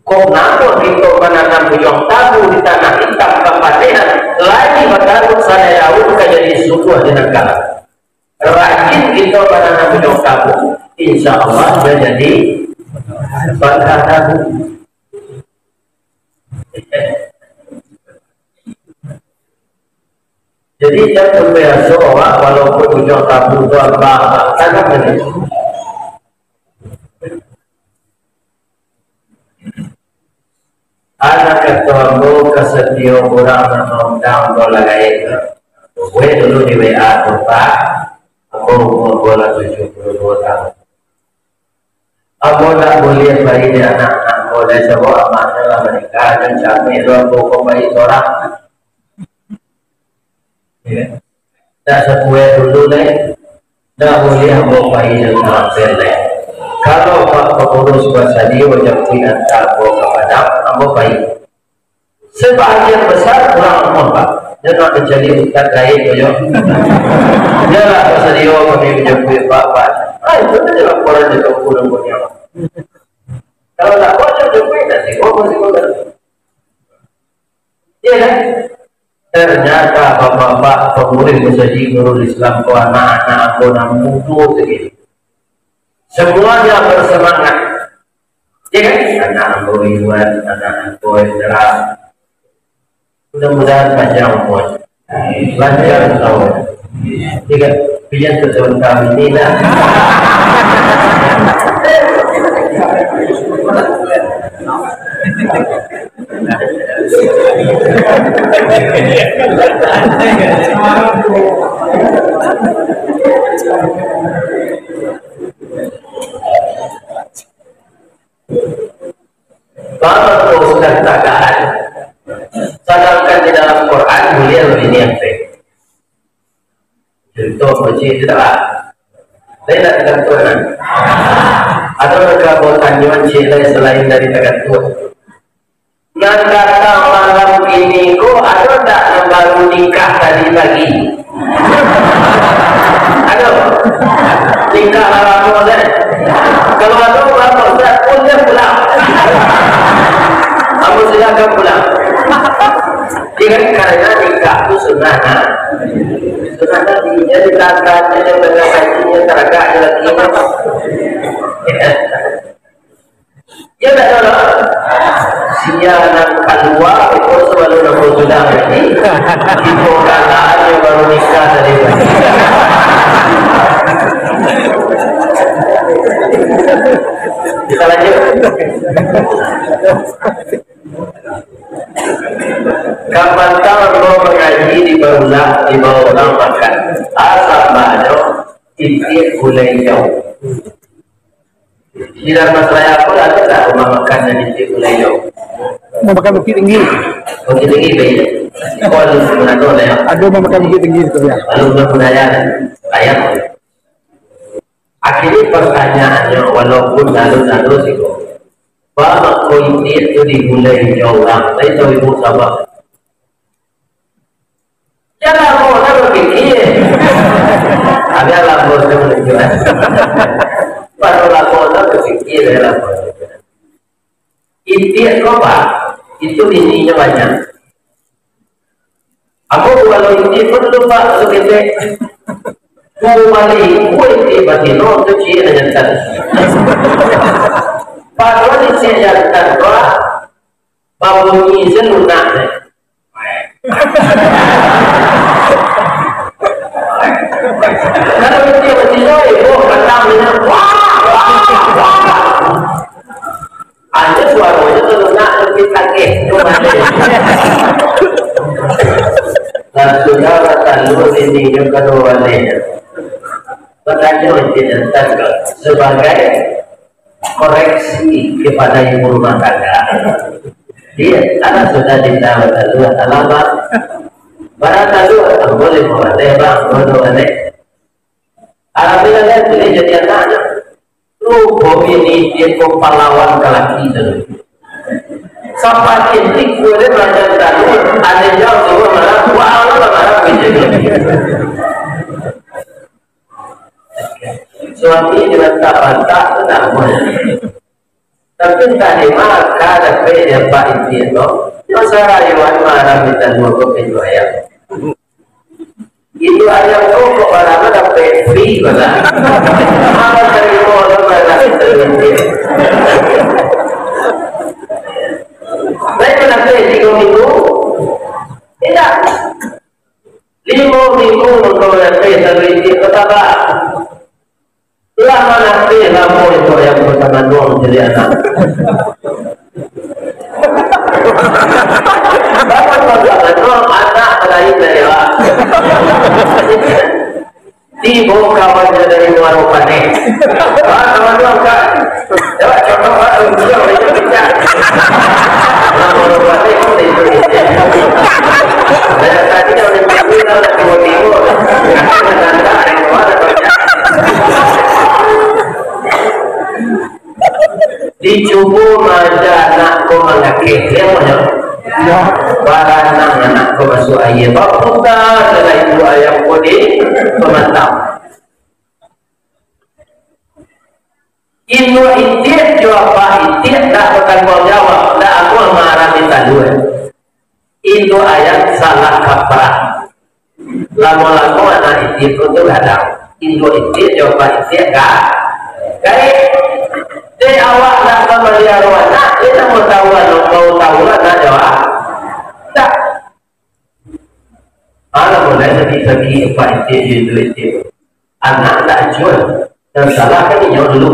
Kok namo kito mananam ujung tabu di tanah itam kapanihan, lai bataruk sadai daun ka jadi subuah di nangkala. Rajin kito mananam ujung tabu, insya Allah dia jadi bangka tabu. Jadi, jan terbiaso awak, walaupun ujung tabu tu abah, tanam tadi. Anak kato ambo ka satiok urang nan maundang ambo lah gaek tu. Buek dulu di W A tu, Pak. Ambo umua ambo lah tujuah puluah duo tahun. Ambo ndak buliah pai di anak-anak ambo, dek sabab amaknyo lah manikah, jan cameh lo ambo ko pai sorang. Ya. Ndak sakue dulu lai. Ndak buliah ambo pai jo tarampil lai. Kalau Pak Pangurus basadio japuik anta ambo ka Padang, ambo pai. Sabagian basar urang rumah, Pak. Dia nak mancari ustaz lain tu, yo. Dia lah basadio kami manjapuik Pak, Pak. Ah, itu saja laporan dia tu, kurang-kurangnya. Kalau tak boleh japuik, tak sibuk, masih kurang. Iya kan? Ternyata bapak-bapak pangurus masjid Nurul Islam tu anak-anak ambo nan mudo sajo. Semuanya bersemangat. Ya kan? Anak ambo Iwan, anak ambo Indra. Mudah-mudahan panjang umur. Lancar tahun. Ya kan? Pilihan sebentar ini lah. Baa kok Ustaz tagak? Sadangkan di dalam Quran buliah babini ampek. Contoh kecil tu lah. Lain tak tagantuan kan? Ado ka ambo tanyo ciek lai salain dari tagantuan? Nan datang malam kini ko, ado ndak nan baru nikah tadi pagi? Ado? Nikah lah lamo, kan? Kalau ado, bapak Ustaz pun dia pulang. Katanya dia tengah kaji, dia taragak je laki. Ya, tak tahu lah. Sia nan kalua, itu sebelum nak sudah lagi. Itu kalaan yang baru nikah tadi. Kita lanjut. Kapatang ambo mangaji di Barulah, dibawa urang makan. Asabanyo titiak gulai hijau. Di dalam Masraya ko ado tak rumah makan nan titiak gulai hijau? Rumah makan Bukittinggi. Bukittinggi, baik. Ko ado sebenarnya lah, ya. Ado rumah makan Bukittinggi tu, ya. Lalu mudah-mudahan ayam. Akhirnya pertanyaannya, walaupun lalu-lalu sih kok. Ba mako titiak tu digulai hijau urang. Tapi tahu ibu sabar. Jan lamo lah bapikir. Agak lamo tu menunjukkan. Baru lamo lah bapikir, ya lamo. Titiak ko, Pak, itu bininyo banyak. Ambo kalau titiak pun tu, Pak, tu ketek. Duo baleh ikua titiak batino tu ciek nan jantan. Padahal titiak jantan, Pak, babunyi se lunak, eh. Kalau titiak batino, eh, boh, patang dengan, wah, wah, wah. Hanya suaronyo tu nak lebih takeh. Dan sudah lah talu ini nyo kaduo baleh. Batanyo inti tantang sebagai koreksi kepada ibu rumah tangga. Iya, anak sudah ditawar talu, alamak. Barang talu, boleh buat, eh, bang, boleh buat, eh. Alhamdulillah, boleh jadi anak. Rupo bini dia ko pahlawan ka laki tu. Sapatin ikua dia belajar tahu, ada jauh tu marah, wah, Allah marah gitu. Suami dilantak-lantak tu tak boleh. Tapi entah di mana ka dapek dia pak inti tu. Yang sarayuan marah minta dua kau pintu ayam. Itu ayam tu kok barang tu dapek free bana. Apa tarimo tu bana itu. Baik, kenapa tiga minggu? Tidak. Lima minggu kau dapek satu inti, kau tak. Lah manapeh lamo itu ayam pertama nuang jadi anak. Baru pertama nuang anak lain dari awak. Tibo kawan dari Muaro Paneh. Ah, kawan nuang kan. Coba contoh, Pak, tunjuk, tunjuk, tunjuk. Nah, kalau buat ni, itu, itu. Dari tadi, kalau di minggu, kalau di timur-timur, nanti menantang dari luar, atau tidak? Dicubo maaja anak ko mangakeh, dia mah, ya? Ya. Baranang anak ko masuak aia, baputa salah ibu ayam ko di pamatang. Induak itiak jo apak itiak ndak batangguang jawab, ndak amuah maarami talua. Induak ayam salah kaprah. Lamo-lamo anak itiak ko tu gadang. Induak itiak jo apak itiak ga-, gaek. Dek awak ndak mamaliaro anak, dek ndak mau tahu anak, mau tahu anak jo awak. Ndak. Alah, mulai sakik-sakik apak itiak jo induak itiak. Anak ndak acuah. Nan salah kan inyo dulu.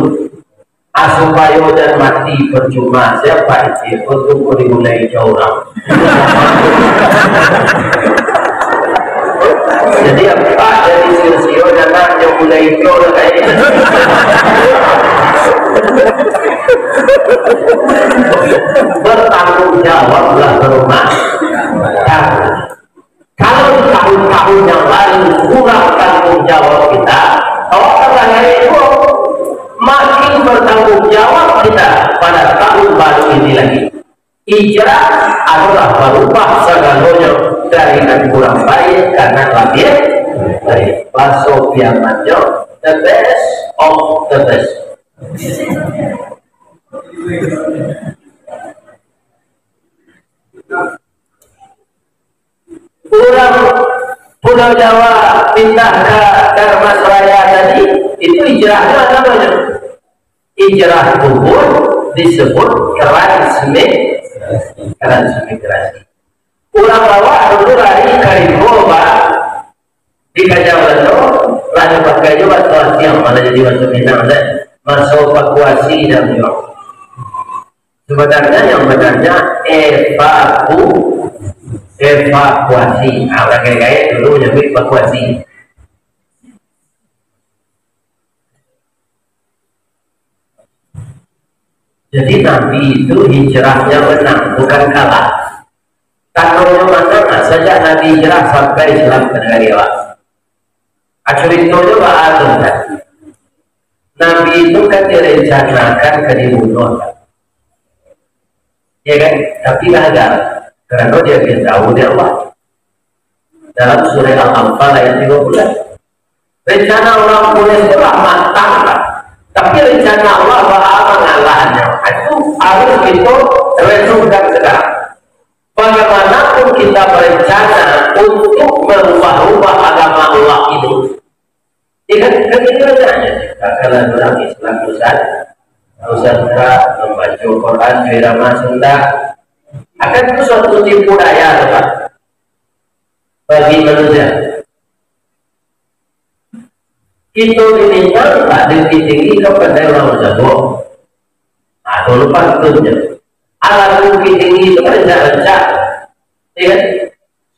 Ah, supayo jan mati percuma, sia apak itiak ko tu ko dimulai jo urang. Jadi, apak jadi sio-sio, jan nak nyo mulai jo urang lain. Bertanggung jawablah berumah tangga. Kalau di tahun-tahun yang lalu kurang tanggung jawab kita, awak tangah itu makin bertanggung jawab kita pada tahun baru ini lagi. Hijrah adalah merubah sagalonyo dari nan kurang baik ka nan labiah baik. Baso Piamannyo, the best of the best. Urang Pulau Jawa pindah ka Darmas Raya tadi, itu hijrahnyo namonyo. Hijrah kubur disebut transmi-, transmigrasi. Urang Bawak dulu lari ka rimbo, Pak. Di Kajang Leno, lah dipakai jo baso asiang, malah jadi baso Minang, kan? Maso evakuasi dan jo. Sebenarnya, yang benarnya evaku-, evakuasi. Ah, urang gaek-gaek dulu nyebut evakuasi. Jadi, Nabi itu hijrahnyo menang, bukan kalah. Tanonyo manang lah, sajak Nabi hijrah sampai Islam ka nagari awak. Ah, curitonyo baa tu, kan? Nabi itu kan direncanakan ka dibunuah, kan? Ya kan? Tapi gagal. Karena dia beritahu dari Allah. Dalam surah Al-Anfal ayat tiga puluh. Rencana urang Quraisy itu lah matang lah. Tapi rencana Allah baa mangalahnyo. Itu harus kita renungkan sekarang. Bagaimanapun kita berencana untuk merubah-rubah agama Allah ini, ya kan? Kan itu aja. Kalau orang Islam Nusant-, Nusantara, membaca Quran di irama Sunda, akan itu suatu tipu daya, Pak, bagi manusia. Kito di Minang, Pak, di Bukittinggi kan pandai urang bajago. Nah, tu lupa betul je. Alah, di Bukittinggi tu rancak-rancak. Ya kan?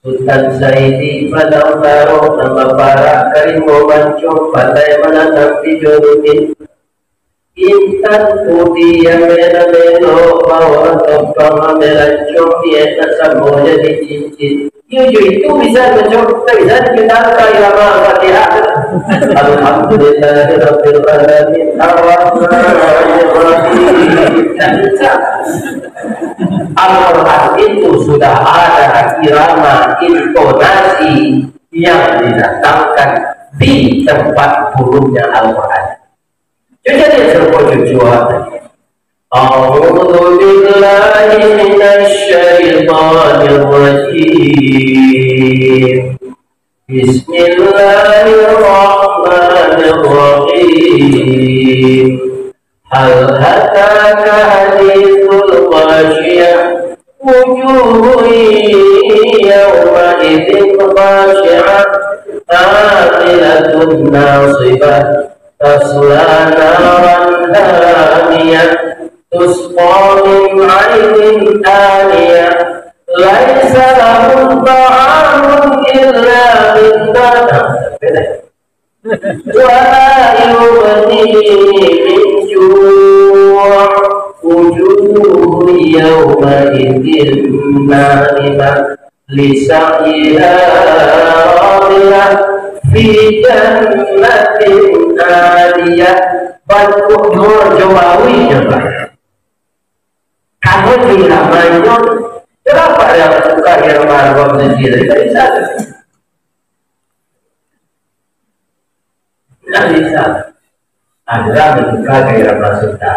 Sutan Saidi Padang Taro, nambah parak ka rimbo mancong, pandai mananam ijo rutin. Intan putiah melo-melo, bawah tompang melancong, niaik nak samo jadi cincin. Iyo, jo itu bisa baco, bisa dipindah ka irama Al-Fatihah. Alhamdulillahirabbil alamin, arrahmanirrahim. Al-Quran itu sudah ada irama intonasi yang didatangkan di tempat turunnya Al-Quran. Cucu dia serupa cucu tadi. A'udzu billahi minasy syaithanir rajim. Bismillahirrahmanirrahim. Hal ataka haditsul ghasyiyah. Wujuhun yawma idzin khasyi'ah. Amilatun nasibah. Tasla naran hamiyah, tusqa min ainin aniyah, laisa lahum ta'amun illa min dharih, wa la yughni min ju', wujuhun yawma idzin nadimah, li sa'yiha radiyah, fi jannatin 'aliyah. Bantuak nyo jo bawi nyo, Pak. Kamu di ramanyo, kenapa yang suka di ramah Abang Sisi tadi? Tak bisa. Tidak bisa. Anda menduga gairah maksudnya.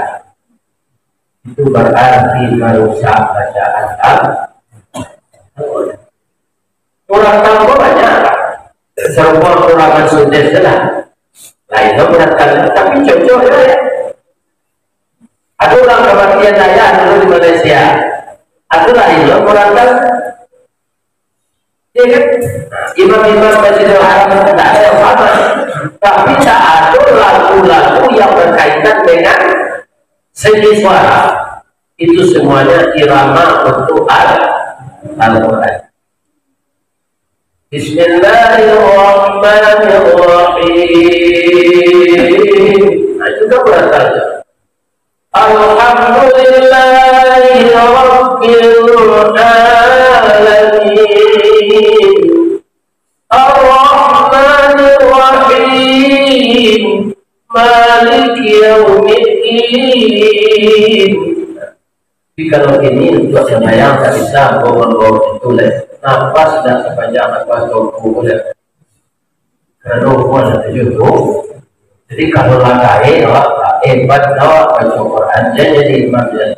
Itu berarti merusak bacaan Al-, Al-Quran. Urang tambah banyak. Semua kurangan sudah jelas. Lain lo urang tambah, tapi cocok je, ya. Ada urang kematian ayah dulu di Malaysia. Ada lain lo urang tambah. Ya kan? Imam-imam Masjidil Haram tidak ada yang sama. Tapi tak ada lagu-lagu yang berkaitan dengan seni suara. Itu semuanya irama untuk Al-, Al-Quran. Bismillahirrahmanirrahim. Nah, itu kan berasal. Alhamdulillahi Rabbil Alamin. Ar-Rahmanir-Rahim. Maliki Yaumiddin. Tapi kalau ini untuk sembahyang tak bisa, ambo mambawa itu lah. Napas dah sepanjang napas tubuh lah. Karena umur dah tujuh puluh. Jadi kalau lah kaya, awak hebat, awak baca Quran, dia jadi imam dia.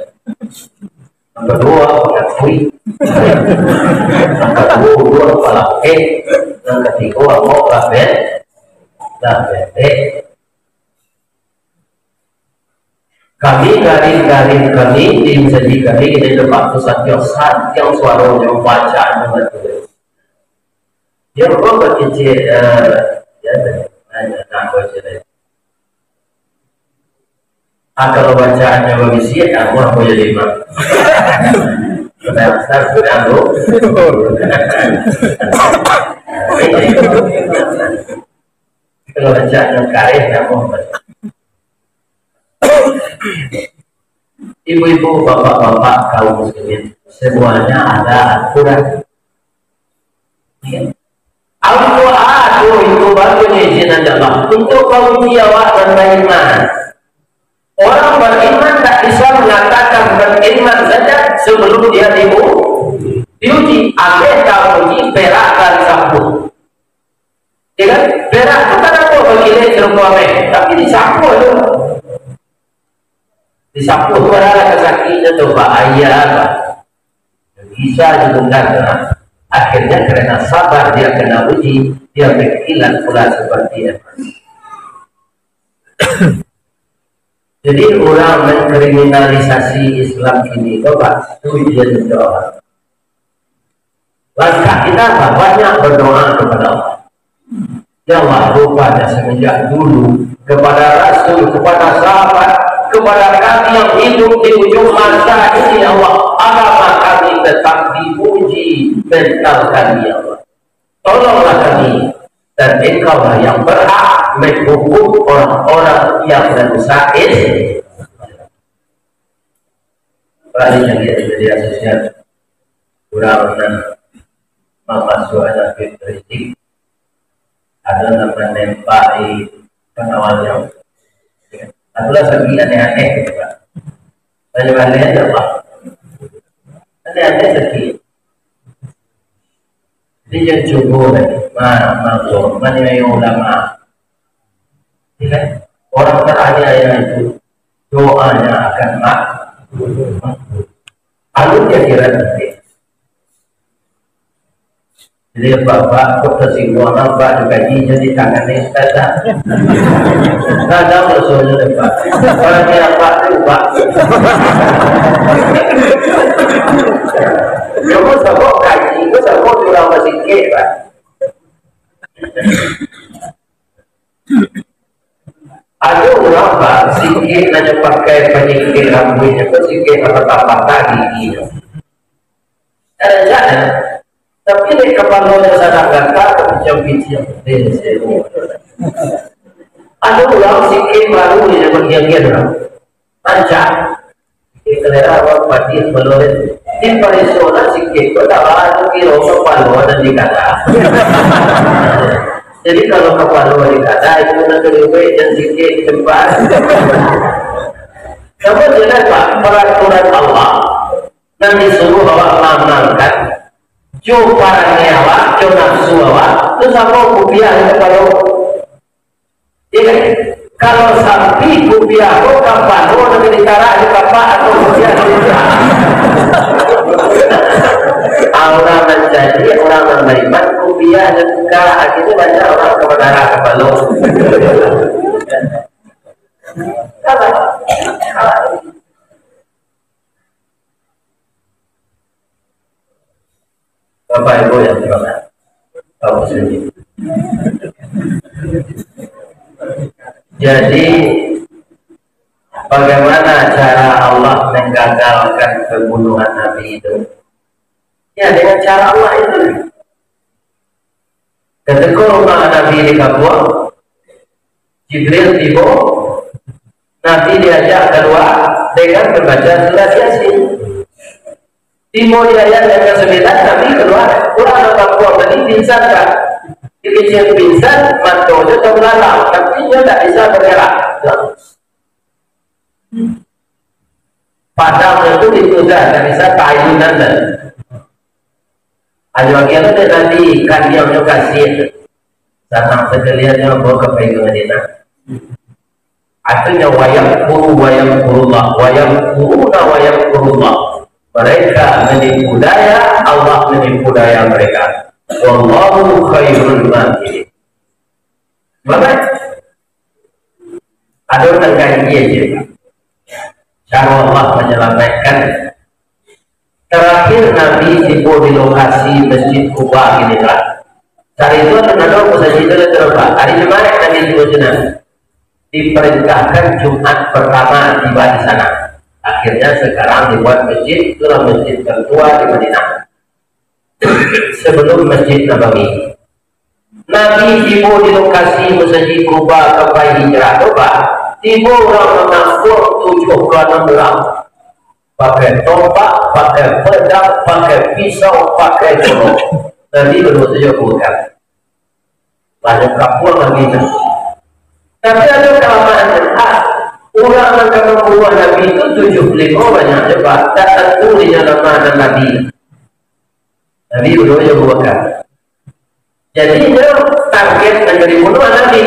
Yang kedua, awak akui. Yang kedua, dua kepala oke. Yang ketiga, awak lah ben. Dah pendek. Kami, garis-garis kami, di masjid kami, kita itu waktu santiang, santiang suaronyo, bacaannyo batua. Dia pun bakicik, eh, ya, nah, nah, nah, baca deh. Ah, kalau bacaannyo babisiak, ah, wah, boleh lima. Sudah, sudah, sudah, bro. Kalau bacaannyo kareh, ah, wah. Ibu-ibu, bapak-bapak, kaum muslimin, semuanya ada aturan. Ya. Al-Quran itu baru izin dari Allah untuk menguji awak nan beriman. Orang beriman tak bisa mengatakan beriman saja sebelum dia diu-, diuji. Ambil tak uji perak dan sapu. Ya kan? Perak tu kan apa bagi dia serupa ameh, tapi disapu tu. Disapu tu adalah kesakitnya tu, bahaya, bah. Bisa dibongkar, nah. Akhirnya karena sabar dia kena uji, dia berkilat pula seperti emas. Jadi orang mengkriminalisasi Islam ini, Bapak, itu ujian untuk orang. Langkah kita apa? Banyak berdoa kepada Allah. Ya Allah, rupanya semenjak dulu, kepada Rasul, kepada sahabat, kepada kami yang hidup di ujung masa ini, ya Allah, agama kami tetap diuji, mental kami, ya Allah. Tolonglah kami, dan Engkaulah yang berhak menghukum orang-orang yang merusak Islam. Balik lagi di media sosial. Urang nan mamasuakan Habib Rizik, ado nan manembaki pangawalnyo. Itulah segi aneh-aneh gitu, Pak. Aneh-aneh aja, Pak. Aneh-aneh segi. Jadi, jangan cubo lagi. Ma, ma, maniayo ulama. Ya kan? Orang teraniaya itu doanya akan mak-, makbul. Alun dia kira nanti. Jadi, bapak kok tersinggung, bapak dikaji jadi tangan ni, Ustaz, tak? Kadang rasulnya, Pak. Kalau dia, Pak, tu, Pak. Cuma sabab kaji, tu sabab orang bersikit, Pak. Ado urang, Pak, sikik nan nyo pakai panyikik rambuiknyo tu sikik nan patah-patah giginyo. Ado jalan, tapi dek kapalonyo sadang gatal, tapi pinciang-pinciang. Ado urang sikik baru nyo bagian-bagian urang. Rancak. Sikik kalera awak padi balua tu. Di pariso lah sikik tu, tak baru kiro kapalo dan di kada. Jadi, kalau kapalo di kada, itu nak keliwek dan sikik di tempat. Sama je lah, Pak, peraturan Allah. Nan disuruh awak maamalkan, jo parangai awak, jo nafsu awak, tu samo kupiah di kapalo. Iya kan? Kalau sampai kupiah ko kapalo, nanti ditarak di kapak atau kupiah di kapak. Orang manjadi, orang nan baiman, kupiah nan buka, akhirnya banyak orang ka mandarat kapalo. Salah. Salah. Bapak Ibu yang terhormat, kaum muslimin. Jadi, bagaimana cara Allah menggagalkan pembunuhan Nabi itu? Ya, dengan cara Allah itu. Katiko rumah Nabi dikabuak, Jibril tibo, Nabi diajak kalua dengan mambaca surah Yasin. Tibo di ayat yang kasambilan, Nabi kalua, urang nan kabuak tadi pingsan, kan? Dikecek pingsan, matonyo tabulalang, tapi inyo ndak bisa bagerak. Padang itu ditudah, ndak bisa taayunan dah. Ayo, akhirnya dia tadi kandiangnyo kasih. Sanang sakalian nyo bawa ka pai ka Madinah. Artinya, wayam kuru, wayam kurullah, wayam kuruna, wayam kurullah. Mereka menipu daya, Allah menipu daya mereka. Wallahu khairul makirin. Baik. Ado tangkai aja. Cara Allah menyelamatkan. Terakhir Nabi tibo di lokasi Masjid Kuba ini lah. Cari itu ada nado masjid itu ada terubah. Hari Jumat Nabi tibo sana. Diperintahkan Jumat pertama tiba di sana. Akhirnya sekarang dibuat masjid, itulah masjid tertua di Madinah. Sebelum Masjid Nabawi. Nabi tibo di lokasi Masjid Kuba tempat hijrah tu, Pak. Tibo urang mangambuang tujuh puluh anam urang. Pakai tombak, pakai pedang, pakai pisau, pakai golok. Nabi baru saja bukan. Banyak kapuang Nabi tu. Tapi ada kelemahan, ah, urang nan ka mambunuah Nabi tu tujuh puluh limo banyak je, Pak. Tak tantu inyo nama nan Nabi. Nabi ulun jo Abu Bakar. Jadi, inyo target nan ka dibunuah Nabi.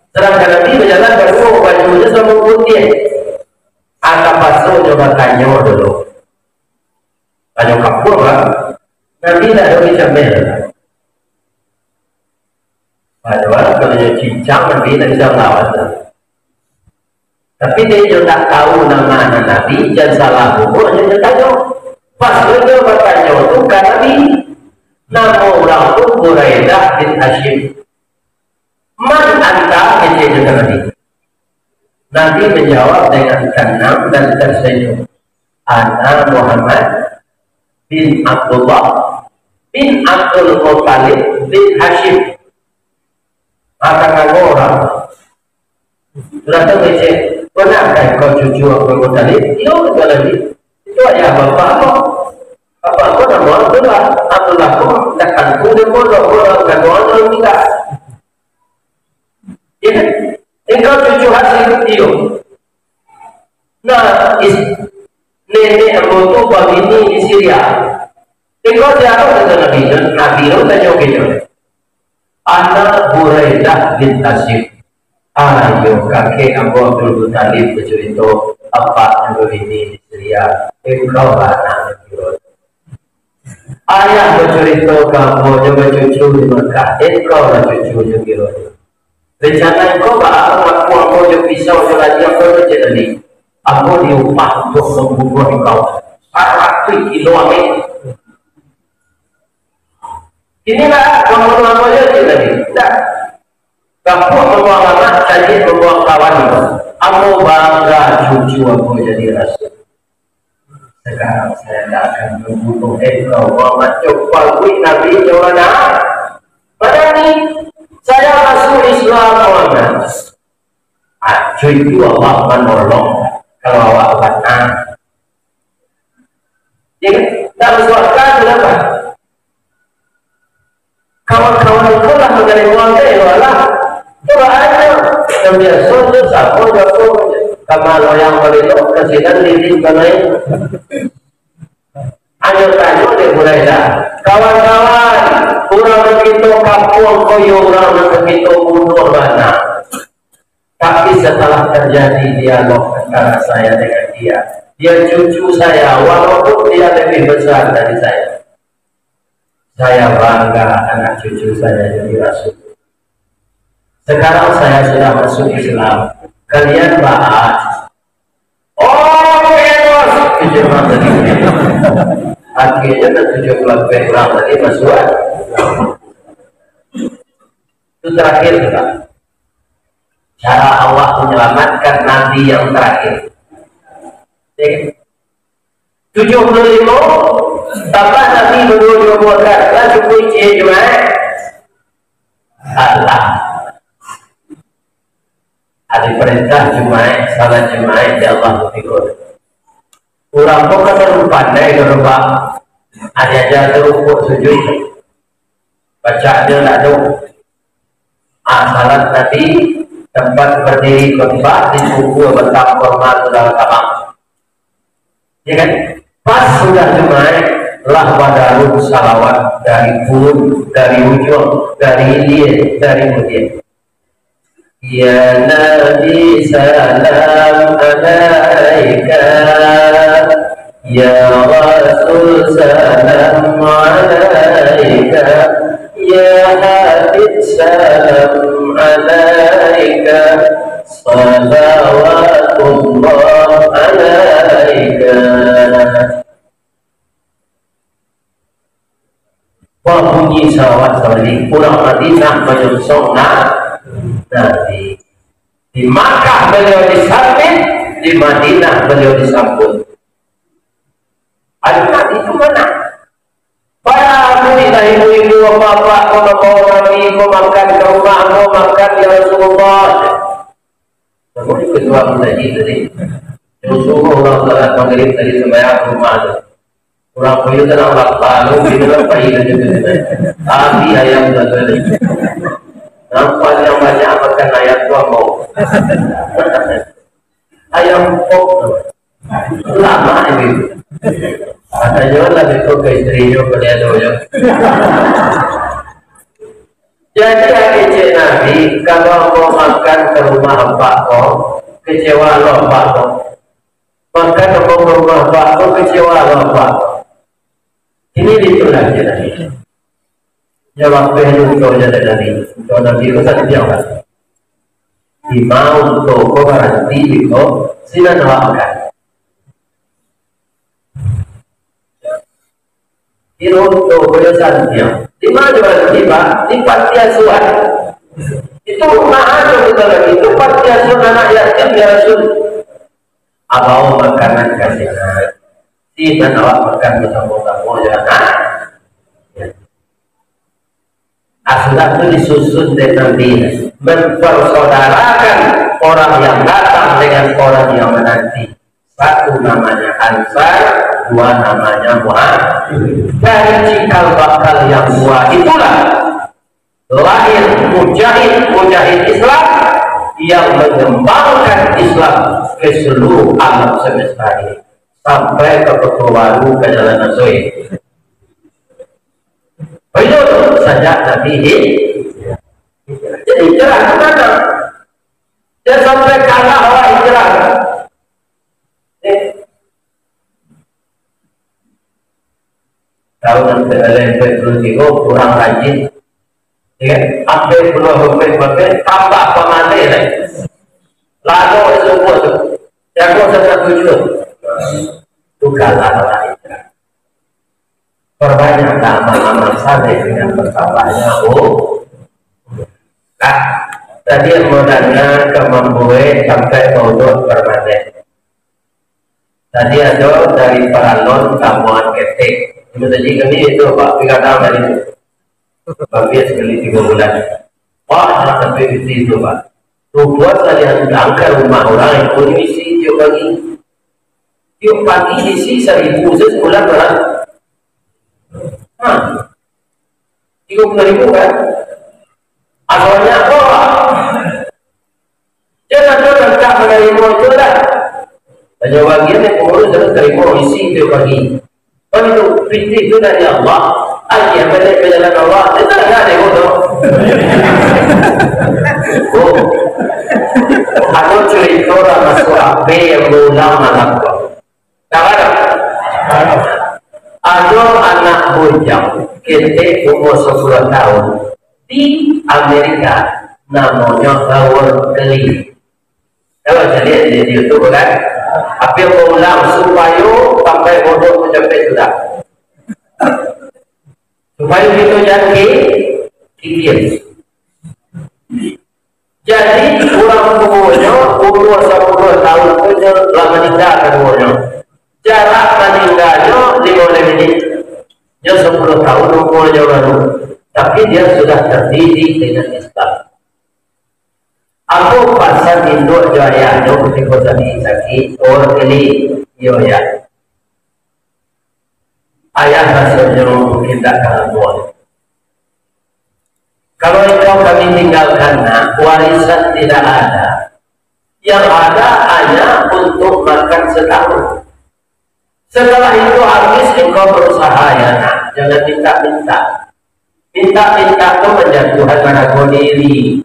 Sadangkan Nabi bajalan baduo, bajunyo samo putiah. Aka paso nyo batanyo dulu. Tanyo kapuang, Pak. Nabi tak ada dicameh. Padahal kalau nyo cincang, Nabi tak bisa melawan. Tapi dia nyo tak tahu nama anak Nabi, jan salah umur, nyo nyo tanyo. Pas nyo batanyo tu ka Nabi. Nama urang tu Buraidah bin Hashim. "Man anta?" kecek nyo ka Nabi. Nabi menjawab dengan tenang dan tersenyum, "Ana Muhammad bin Abdullah bin Abdul Muttalib bin Hashim." Maka kago urang. Sudah tu kecek, "Benarkah engkau cucu Abdul Muttalib?" "Iyo," kata Nabi. "Itu ayah bapak aku. Bapak aku nama Abdullah. Abdullah aku tak kantu dia pun, dia pun orang kantuan orang tinggal." "Ya, engkau cucu Hashim?" "Iyo." "Nah, is-, nenek ambo tu babini di Syria." "Engkau siapa?" kata Nabi. Nabi tu tanyo kecek, "Ana Buraidah bin Hashim." "Ayo, kakek ambo Abdul Muttalib bacurito, apak nyo babini di Syria. Engkau lah anak nyo." Ayah bacurito ka ambo, nyo bacucu di Makkah, engkau lah cucunyo kironyo. Rencana engkau baa mangapuang ambo jo pisau jo ladiang ko, kecek Nabi. Ambo diupah untuak mambunuah engkau. Saratuih kilo ameh. Inilah mambunuah ambo jo, kecek Nabi. Indak. Kapuak mambuang anak, cadiak mambuang kawan. Ambo bangga cucu ambo jadi rasul. Sekarang saya tidak akan membunuh engkau, Muhammad. Coba kuih Nabi, coba nak. Padahal ni, saya masuk Islam, Muhammad. Acuh itu Allah menolong. Kalau awak benar. Ya, tak masuk akal, kenapa? Kawan-kawan itu lah manggaleh uang teh, walah. Coba aja. Yang biasa tu sama jago. Kama loyang balilok, kasinan diri balai. Ayo tanyo dek Buraidah. Kawan-kawan, urang nan kito kapuang ko iyo urang nan kito bunuah bana. Tapi setelah terjadi dialog antara saya dengan dia, dia cucu saya, walaupun dia lebih besar dari saya. Saya bangga anak cucu saya jadi rasul. Sekarang saya sudah masuk Islam. Kalian bahas. Oke, bos. Tujuh orang tadi. Akhirnya tujuh belas orang tadi masuk. Itu terakhir, Pak. Cara Allah menyelamatkan Nabi yang terakhir. Ya kan? Tujuh puluh lima, tambah Nabi berdua dua buah kat, lah cukup icik Jumaat. Allah. Ada perintah Jumaat, salat Jumaat, ya Allah berikut. Urang tu kan baru pandai kalau bak aja-aja tu rukuk sujud. Baca dia tak ada. Ah, salat Nabi, tempat berdiri khutbah, dipukul bentang korma tu dalam kamar. Ya kan? Pas sudah Jumaat, lah badaruh salawat dari pulun, dari ujung, dari hilir, dari mudian. Ya Nabi, salam alaika. Ya Rasul, salam alaika. Ya Habib, salam Salawatullah alaika. Babunyi salawat sabalik, urang Madinah manyonsong na-, Nabi. Di Makkah baliau disambit, di Madinah baliau disambut. Ado Nabi tu mana? Payah tu ibu-ibu, bapak-bapak, ko mambawa Nabi ko makan ka rumah, ko makan, ya Rasulullah. Namun ketua tadi tadi, Rasulullah salat Maghrib tadi sembahyang rumah tu. Urang kayo tu nampak baru, kita lah pai sajo tu. Tapi ayam tu tadi. Nampak yang banyak makan ayam tu, ambo. Ayam pop tu. Lama ini. Katonyo lah beko ka istrinyo, ka dia tu je. Jadi, kecek Nabi, kalau ambo makan ka rumah apak ko, kecewa lo apak ko. Makan ambo ka rumah apak ko, kecewa lo apak ko. Ini ditulah je Nabi. Jawab teh unto je Nabi. Unto Nabi ko santiang lah. Di ma unto ko baranti di ko, sinan awak makan. Di unto ko jo santiang. Di ma baranti, Pak? Di panti asuhan. Itu rumah aja bukan lagi. Itu panti asuhan anak yatim, ya Rasul. Abau makanan ka sinan. Sinan awak makan basamo-samo jo anak. Ya. Ah, sudah tu disusun dek Nabi, mempersaudarakan orang yang datang dengan orang yang menanti. Satu namanya Ansar, dua namanya Muhammad. Dari cikal bakal yang dua itulah lahir mujahid-mujahid Islam yang mengembangkan Islam ke seluruh alam semesta ini, sampai ke Pekanbaru, ke Jalan Asoy. Baitu sajak Nabi hi-, jadi hijrah ka mana? Jan sampai kalah awak hijrah. Eh. Tahun ampek puluah tigo kurang rajin. Ya kan? Ampek puluah ampek, ampek, tambah pamaleh lai. Lalu subuh tu. Jago satu tujuh. Tu kalah awak hijrah. Perbanyaklah amal-amal saleh dengan bertambahnya, oh. Nah, tadi yang mau nanya ke mambuek sampai bauduk permanen. Tadi ado dari Paralon, Tamuan Ketek. Cuma tadi kami itu, Pak, tiga tahun tadi tu. Hampir sekali tiga bulan. Wah, nak sampai di situ, Pak. Rubuah saya datang ke rumah orang yang punya isi tiap pagi. Tiap pagi isi seribu saja sebulan, Pak. Hah. Tiga puluh ribu kan? Asalnya apa, Pak? Dia satu tak menerima itu lah. Hanya bagian yang pengurus harus terima isi tiap pagi. Kan itu, fitri itu dari Allah. Aja balik ke jalan Allah. Itu dah ada yang bodoh. Oh. Aku cerita orang masuk A P yang berulang malam tu. Dah ada? Ado anak bujang, ketek umur sepuluh tahun, di Amerika, namonyo Howard Kelly. Kalau caliak di YouTube kan, tapi ambo ulang supayo sampai bodoh tu sampai sudah. Supayo kito jan ki-, kikir. Jadi, urang tuonyo, umur sapuluah tahun tu nyo lah maningga kaduonyo. Jarak maningganyo limo belas minit. Nyo sapuluah tahun umurnyo baru. Tapi dia sudah terdidik dengan Islam. Apo pasan induak jo ayahnyo kutiko sakik-sakik? Owak kini, iyo, ya. Ayah rasonyo mungkin tak talabuah. Kalau engkau kami tinggalkan, nak, warisan tidak ada. Yang ada hanya untuk makan setahun. Setelah itu habis, engkau berusaha, ya, nak. Jangan minta-minta. Minta-minta tu menjatuhkan harga diri.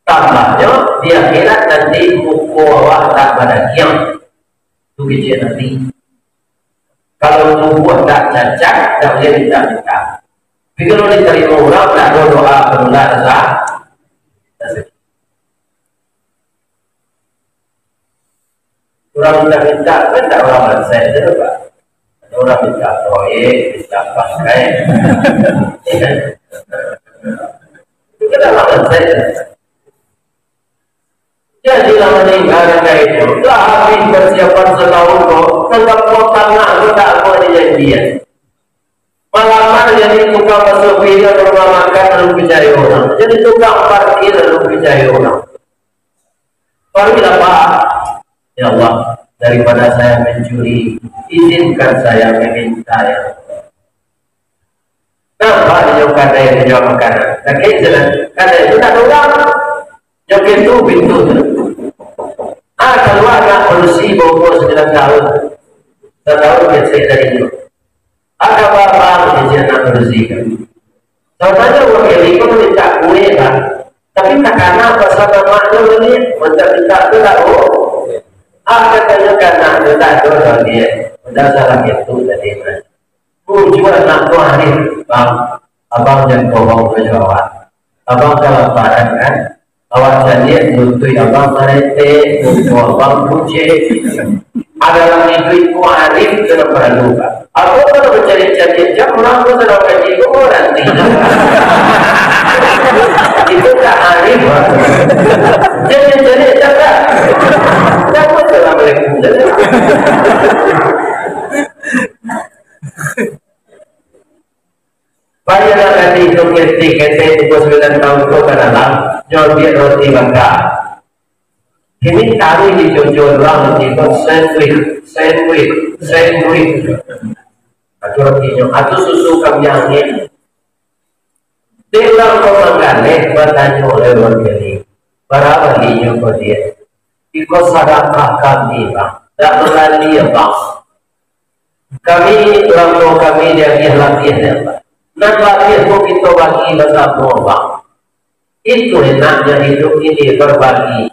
Tambahnyo, di akhirat nanti muko awak tak badagiang. Tu kecek nanti. Kalau tubuah tak cacat, tak boleh minta-minta. Tapi kalau diterima orang, tak ada doa penunda rasa. Urang mintak-mintak kan tak urang bansaik tu, Pak. Urang mintak proyek, mintak pangkai. Ya kan? Itu kan tak urang bansaik tu. Jadi lah maninggal ka itu. Lah habih persiapan satahun ko, tangah potang nak ko tak apo dijanjian. Malamar jadi tukang basuah piring di rumah makan, lalu picayo urang. Jadi tukang parkir, lalu picayo urang. Paruik lah, Pak. Ya Allah, daripada saya mencuri, izinkan saya meminta, ya Allah. Nampak inyo kadai manjual makanan. Sakik je lah. Kadai tu tak ada urang. Nyo ketuk pintu tu. Ah, kalua anak padusi baumua sambilan tahun. Satahun kecek dari inyo. Aka babang, kecek anak padusi tu. Sabananyo urang Eli ko mintak kue, Bang. Tapi takana pasal mamaknyo ni, mintak-mintak tu lah, oh. Ah, katonyo ka anak tu, tak ado doh, dia. Udah salah ketuk tadi, Bang. Tujuan nak tu hari, Bang, abang jan bohong ka awak. Abang kalaparan kan? Awak caliak luntuik abang saretek, muko abang pucek. Ado dalam iduik ko arif tu nan paralu, Bang. Apo kalau bacaliak-caliak jam urang ko sadang kaji ko, ko nanti. Itu tak arif, Bang. Jan caliak jam, Bang. Jan assalamualaikum. Banyak lah gadih tu, ketek-ketek umua sambilan tahun tu ka dalam, nyo ambiak roti baka. Kini taruih di cucua urang roti tu, sandwich, sandwich, sandwich. Atu rotinyo, atu susu kambiang angin. Dek urang ko manggaleh, batanyo oleh urang Eli, "Bara balinyo ko, Diak?" "Iko sadakah kami, Bang. Dak balali, Bang." Kami, urang tuo kami, diagiah labiah, ya Allah. Nan labiah ko kito bagi basamo, Bang. Itu enaknya hidup ini, berbagi.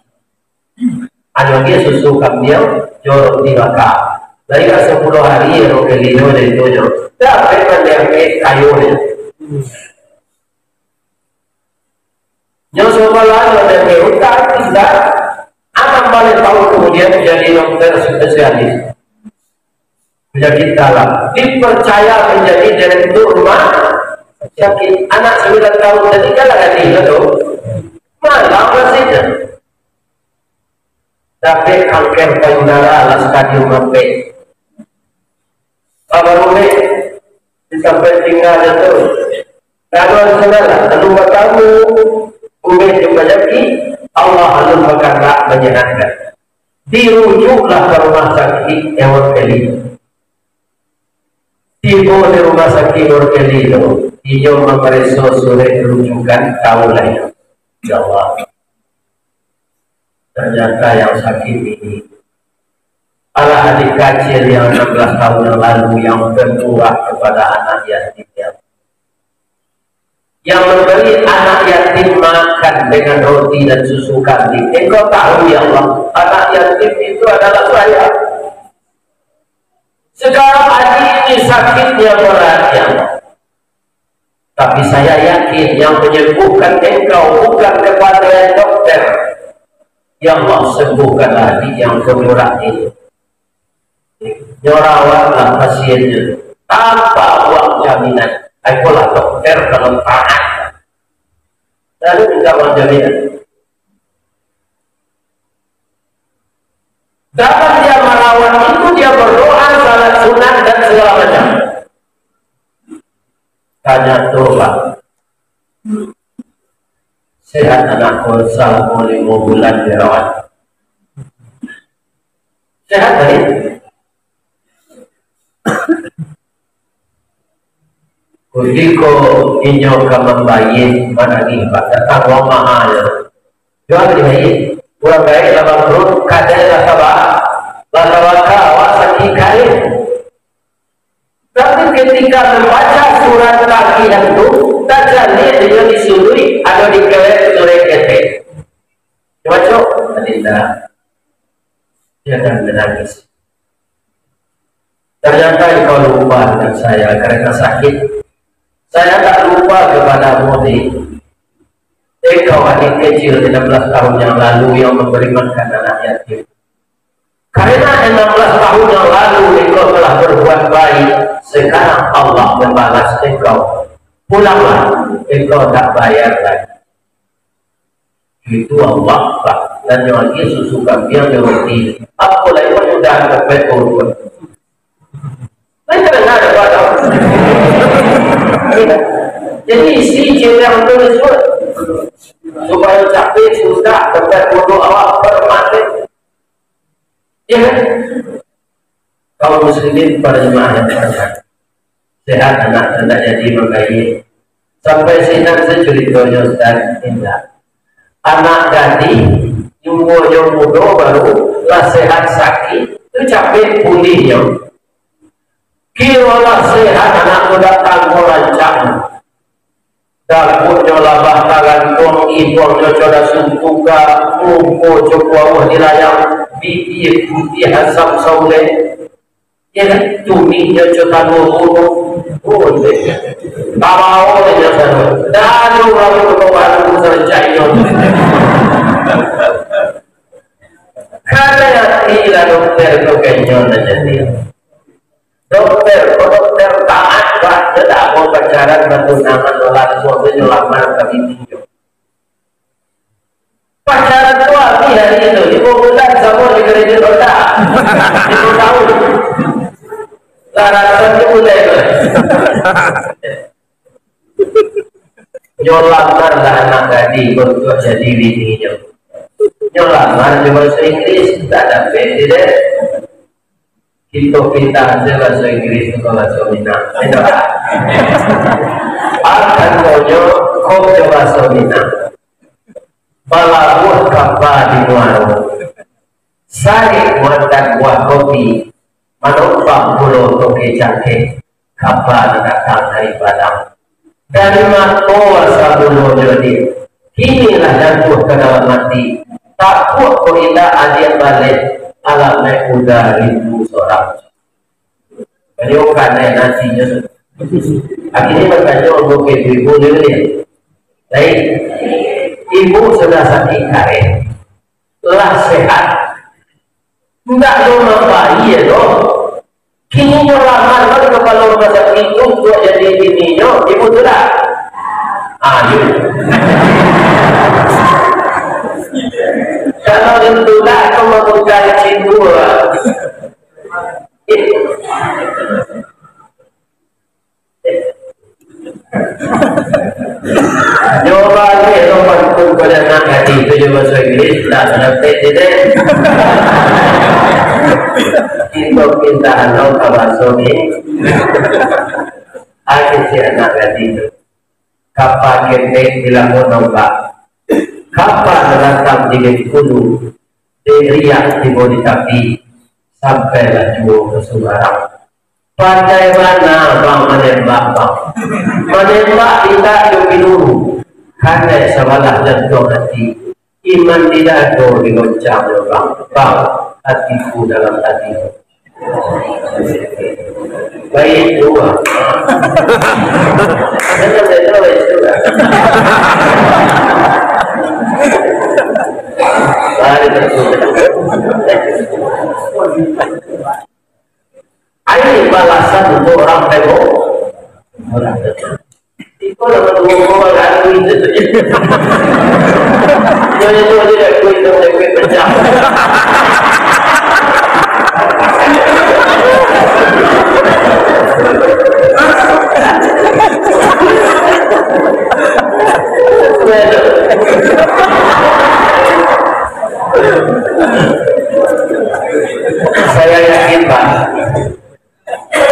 Ado agiah susu kambiang, jorok dibaka. Lai ka sapuluah hari, ya, Rokeli tu, dari tu, nyo. Dapek mandiang kayo, nyo. Nyo sabalah nyo jadi utang, tidak. Anam baleh tahun kemudian jadi dokter spesialis penyakit dalam. Dipercaya menjadi direktur rumah sakit. Anak sambilan tahun tadi kan lah gadih lah tu. Malam nasibnyo. Dapek kanker payudara lah stadium ampek. Abang Umi, di sampai tinggal tu. Lalu saudara, lalu batamu, Umi jumpa jaki, Allah lalu bakandak manyehatkan. Dirujuklah ka rumah sakik Ewon Keli. Tibo di rumah sakik Ewon Keli tu, inyo mamareso surek rujukan, tahu lah inyo. Ya Allah. Ternyata yang sakit ini adalah adik kecil yang enam belas tahun yang lalu yang bermurah kepada anak yatim piatu. Yang memberi anak yatim makan dengan roti dan susu kambing. Engkau tahu, ya Allah, anak yatim itu adalah saya. Sekarang adik ini sakitnya berat, ya Allah. Tapi saya yakin yang menyembuhkan engkau bukan kepandaian dokter. Ya Allah, sembuhkanlah adik yang pemurah ini. Nyo rawatlah pasiennyo tanpa uang jaminan. Apolah dokter kalau taat. Lalu minta uang jaminan. Dalam dia merawat itu, dia berdoa, salat sunat, dan segala macam. Tanya tu, Pak. Sehat anak ko salamo limo bulan dirawat. Sehat tadi? Kutiko inyo ka mambayia, manangih, Pak. Datang wang mahanyo. Jual di bayia. Urang gaek lah bangkrut, kadai lah saba-, lah sabaka, awak sakik kain. Tapi ketika membaca surat tagihan tu, tajaniah inyo di suluik, ado di kelek surek ketek. Baco, Adinda, jangan menangis. Ternyata engkau lupa dengan saya karena sakit. Saya tak lupa kepadamu, Dik. Engkau adik kecil enam belas tahun yang lalu yang memberi makan anak yatim. Karena enam belas tahun yang lalu engkau telah berbuat baik, sekarang Allah membalas engkau. Pulanglah, engkau tak bayar lagi. Itu Allah, Pak. Dan yang lagi susu kambing yang roti. Apa lagi pun udah dapat turun. Saya dengar ada apa? Jadi isi cerita itu disebut supaya capek, susah, dapat bodoh awak bermati. Ya kan? Kaum muslimin, para jemaah yang terhormat. Sehat anak, tak jadi manggayi. Sampai sinan sajo curitonyo, Ustaz. Indak. Anak gadih, umurnyo mudo baru, lah sehat sakik, tu capek pulihnyo. Kiro lah sehat anak tu datang ko rancak. Daguaknyo labah tagantuang, iduangnyo codas suntuka, muko co kuauah dilayang, bibia putiah asam saulek. Ya kan? Tumihnyo co talua bunuh. Oh, tabaonyo sado. Dalu rambut ko baru sancai nyo. Kada ati lah dokter tu, kanyo nan jadi. Dokter, dokter taat, Pak. Dia tak mau pacaran, batunangan, langsung tu nyo lamar ka bininyo. Pacaran tu habis hari itu, limo bulan samo di gereja kota. Limo tahun. Lah rasa tu mulai tu. Nyo lamar lah anak gadih untuak jadi bininyo. Nyo lamar jo bahaso Inggris, tak dapek, tidak. Kito pindah se bahaso Inggris tu ka bahaso Minang. Itu lah. Akan konyo kok jo bahaso Minang. Balabuah kapa di muaro. Sarik muatan buah kopi. Manumpang pulo toke cangkeh. Kapa nan datang dari Padang. Dari mako asa mulonyo di, kini lah jatuah ka dalam ati. Takuik ko indak adiak baleh, alamaik uda rindu sorang. Baliau kanai nasinyo. Akhirnyo batanyo ambo ka ibu-ibu ni. Baik. Ibu sudah sakik kareh. Lah sehat. Ndak lo mambayia doh. Kini nyo lamar kan kapalo rumah sakik tu untuak jadi bininyo, ibu tu lah. Ah, iyo. Kalau ditulak tu mabukai cintu lah. Nyo baliak lo pantun pado anak gadih tu jo bahaso Inggris, lah sampai sini. Kito pindah lo ka bahaso ni. Ado si anak gadih tu. Kapa ketek dilamun ombak. Kapa datang di Bengkulu. Dek riak tibo di tapi. Sampailah juo ka Subarang. Pandai bana bang manembak, bang. Manembak indak jo piluru. Kanai sabalah jantuang ati. Iman di dado digoncang jo bang. Bang, atiku dalam ati. Baik tu, bang. Jangan beda baik tu, bang. Baik tu. Ai balasan untuak urang tembok. Iko lah baduo urang lalu itu tu je. Dia itu aja dah kuih tu, dia kuih pecah. Saya yakin, Pak,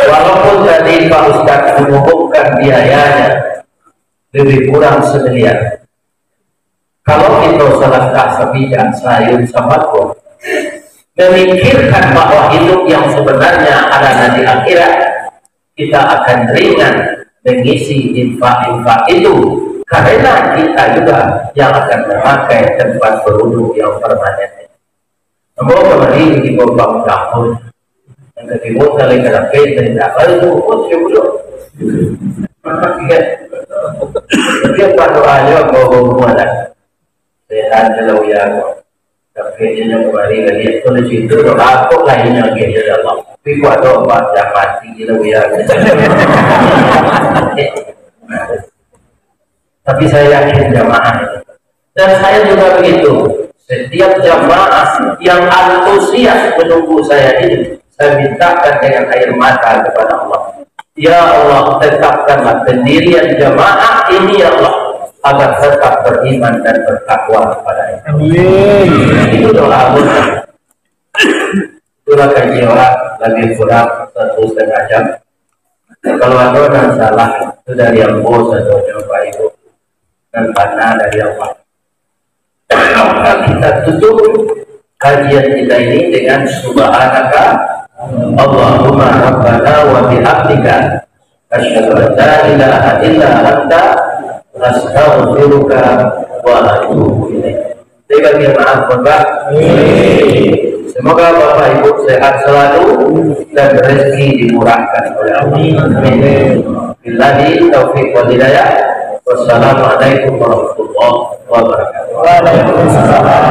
walaupun tadi Pak Ustaz mengumumkan biayanya lebih kurang semiliar, kalau kita selangkah sabijak sayun sabakul, memikirkan bahwa hidup yang sebenarnya adalah di akhirat, kita akan ringan mengisi infak-infak itu, karena kita juga yang akan memakai tempat berwudu yang permanen. Ambo kamari di Bogor tahun. Yang katibo kali ka lapeh dari dapat itu, oh, tiga puluh. Dia berdoa juga bawa-bawa mualan. Sehat kalau ya. Akhirnyo kamari lagi, kalau situ tu takut lah inyo, akhirnyo, ya Allah. Tapi kok ado ampek jam mati gilo, ya. Tapi saya yakin jamaah. Dan saya juga begitu. Setiap jamaah yang antusias menunggu saya ini, saya mintakan dengan air mata kepada Allah. Ya Allah, tetapkanlah pendirian jamaah ini, ya Allah, agar tetap beriman dan bertakwa kepada-Mu. Amin. Itu doa. Itulah kaji awak, lebih kurang satu setengah jam. Kalau ado nan salah, itu dari ambo sadonyo, Bapak Ibu. Dan bana dari Allah. Maka kita tutup kajian kita ini dengan subhanaka Allahumma rabbana wa bihamdika, asyhadu an la ilaha illa anta, astaghfiruka wa atubu ilaik. Saya bagi maaf, Bapak. Semoga Bapak Ibu sehat selalu dan rezeki dimurahkan oleh Allah. Amin. Billahi taufiq wal hidayah. Wassalamualaikum warahmatullahi wabarakatuh. Waalaikumsalam.